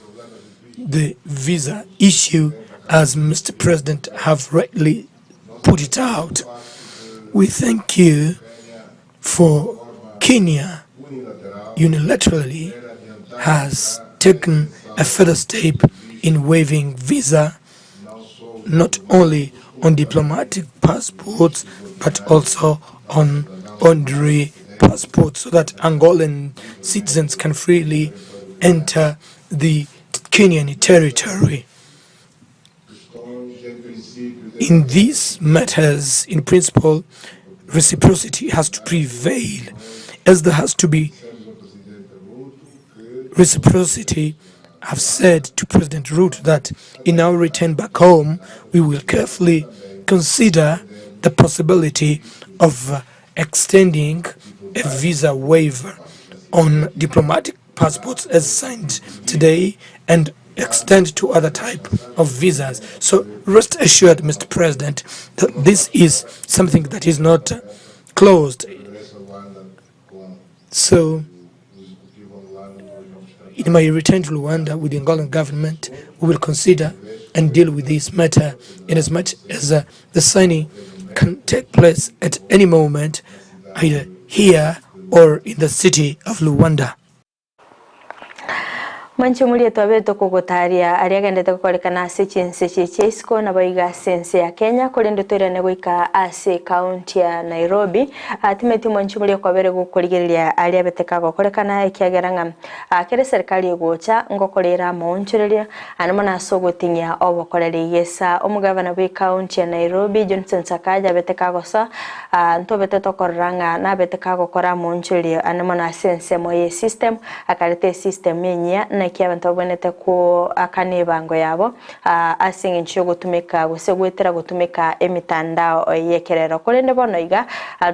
the visa issue, as Mr. President have rightly put it out. We thank you for Kenya unilaterally has taken a further step in waiving visa not only on diplomatic passports but also on ordinary passports so that Angolan citizens can freely enter the Kenyan territory. In these matters, in principle, reciprocity has to prevail, as there has to be reciprocity. I've said to President Ruto that in our return back home, we will carefully consider the possibility of extending a visa waiver on diplomatic passports as signed today and extend to other type of visas. So rest assured, Mr. President, that this is something that is not closed. So in my return to Luanda with the Angolan government, we will consider and deal with this matter in as much as the signing can take place at any moment, either here or in the city of Luanda. Mwanche omoria twabete tokogotaria aria agendete gokorekana ase chinse echi chia isiko nabo iga ase ense ya Kenya korende toirane goika ase ekaunti ya Nairobi. Timeti mwanche omoria kwabere gokorigereria aria abete kagokorekana ekiagera ng'a kera eserikali egocha ngokorera amaonchoreria ande mono ase ogoting'ia obokoreri gesa. Omogavana bwe ekaunti ya Nairobi Johnson Sakaja abete kagosoa ntobete tokorora ng'a nabete kagokora amaonchoreria ande mono ase ensemo ye system akareta esystem enyia. naki abanto babwenerete koakana ebango yabo ase eng'encho y'ogotumeka gose goetera gotumeka emitandao y'ekerero. Korende bono iga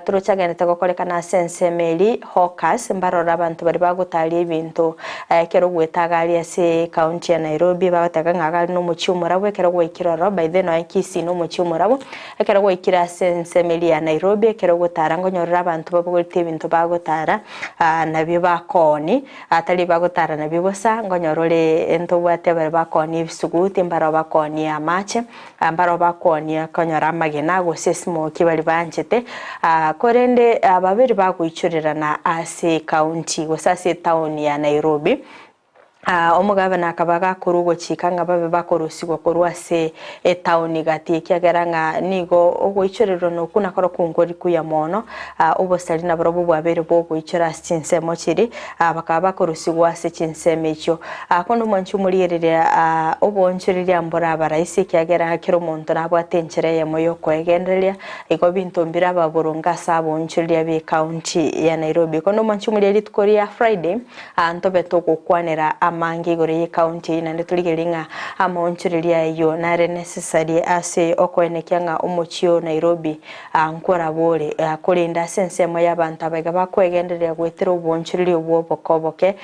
toroche agenderete gokorekana ase ensemo eria Hawkers mbarore abanto baria bagotaria ebinto ekero ogoeta iga aria ase ecounty ya Nairobi bagoteba ng'a iga aria nomochie omorabu ekero gwaikire ororo by then nonya Kisii nomochie omorabu ekero gwaikire ase ensemo eria ya Nairobi ekero ogotara nkonyorire abanto babogoreti ebinto bagotara nabio bakooni tari bagotara nabio bosa nkonyora ore ntobwate baria bakoonia ebisuguti mbaroo bakoonia amache. Mbarabwo bakoonia konyora amagena gose esimoki baria banchete, korende babere bagoichorerana ase ekaunti gose ase etaoni ya Nairobi. Omogabana akaba gakorwa ogochika ng'a babe bakorusigwa korwa ase etaoni gati ekiagera ng'a nigo ogoichorerana okwo nakorokwo nkori kuya mono. Obosari nabarobwo bwabeire bogoichora ase chinsemo chiria, bakaba bakorusigwa ase chinsemo echio. Korende omwanchi omorigereria oboonchoreria mbore abaraisi, ekiagera kera omonto nabwate enchera eyemo y'okoegendereria, igo binto mbire ababoronge ase aboonchoreria b'ecounty ya Nairobi. Korende omwanchi omorigereria rituko ria Friday, ntobe togokwanera amange igoro y'ecounty eyio naende torigererie ng'a amaonchoreria ayio nare necessary ase okoenekia ng'a omochie o Nairobi nkorabore, korende ase ensemo y'abanto aba iga bakwegendereria goetera oboonchoreria obwo oboke oboke,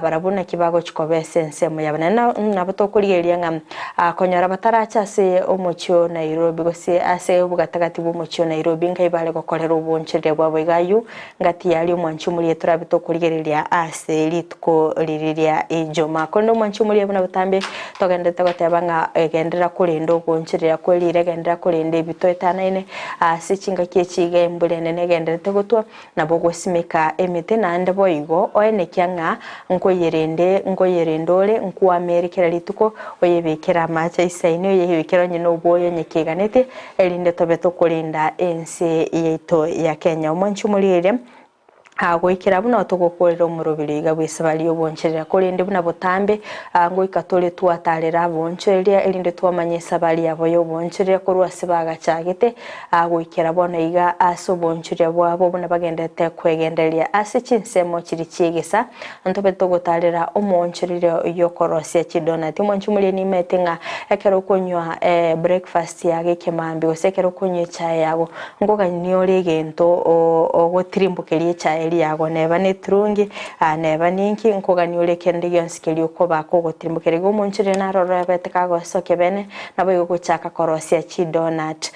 barabwo naki bagochia koba ase ensemo yabo. Naende nabo tokorigereria ng'a konyora batarache ase omochie o Nairobi gose ase obogatagati bw'omochie o Nairobi nkai bare gokorera oboonchoreria bwabo iga aywo ngati yaria omwanchi omoria torabe tokorigereria ase rituko riria ria Ijumaa. Korende omwanchi omoria buna botambe togenderete goteba ng'a egenderera korenda ogoonchoreria kwe riire, egenderera korenda ebito etanaine ase chingaki echi iga embura enene egendererete gotwa, nabo ogosimeka emete naende boigo oenekia ng'a nkoyerende nkoyerende ore nkwamere kera rituko, oyebekere amache aisaine, oyebekere onye na obwoyo onye keganete, erinde tobe tokorenda ense yaito ya Kenya. Omwanchi omorigereria, goikera buna togokorera omoroberi iga bw'esabari y'oboncherera, korende buna botambe ngoika tore twatarera abonchereria, erinde twamanya esabari yabo y'obonchereria korwa ase bagachagete goikera bono iga ase obonchereria bwabo buna bagenderete kwegendereria ase chinsemo chiria chi'egesa. Ntobe togotarera omoonchoreria oyokorosia chidonati. Omwanchi omoria nimaete ng'a ekero okonywa breakfast yago ekemambia gose ekero okonywa echae yago, nkogania ore egento ogotirimbokeria echae eria yago neba ne eturungi, neba ninki, nkogania ore kende gionsi keria okoba kogotirimbokeria. Igo omoonchoreria naro ororo abete kagosokia bene, naboigo gochaka korosia chidonat.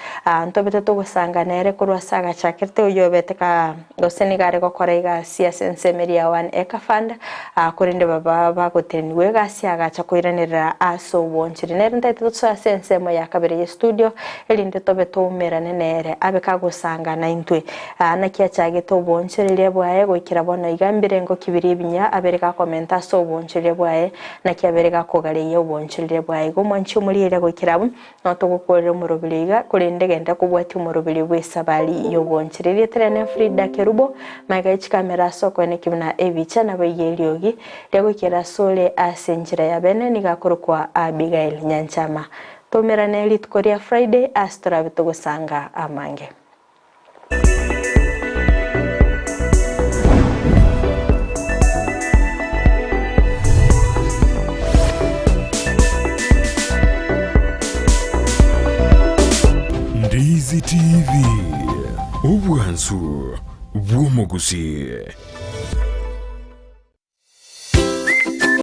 Ntobete togosanga nere korwa ase agachakerete oyio obete ka. Gose nigo are gokora egasi ase ensemo eria ya One Acre Fund, korende baba bagotenenigwa egasi agacha koiranerera ase obonchori. Nere ntaete tosoe ase ensemo ya kabere ye studio, erinde tobe toumerane nere, abe kagosanga naintwe. Naki achagete obonchoreria bwaye goikera bono iga mbirengo ki biria ebinyia abere gakomenta ase obonchoreria bwaye, naki abere gakogareia obonchoreria bwaye. Igo omwanchi omorieria goikera abwo, Nao togokorera omoroberio iga, korende genda kobwatia omoroberio bw'esabari y'obonchire. Erieta riane Frida Kerubo, magega ye chikamera ase okoenekia buna ebicha naboigo eriogi riagoikera asore ase enchera ya bene nigo akorokwa Abigail Nyanchama. Toumerane rituko ria Friday ase torabe togosanga amange. Ndizi TV, obwansu bw'omogusii.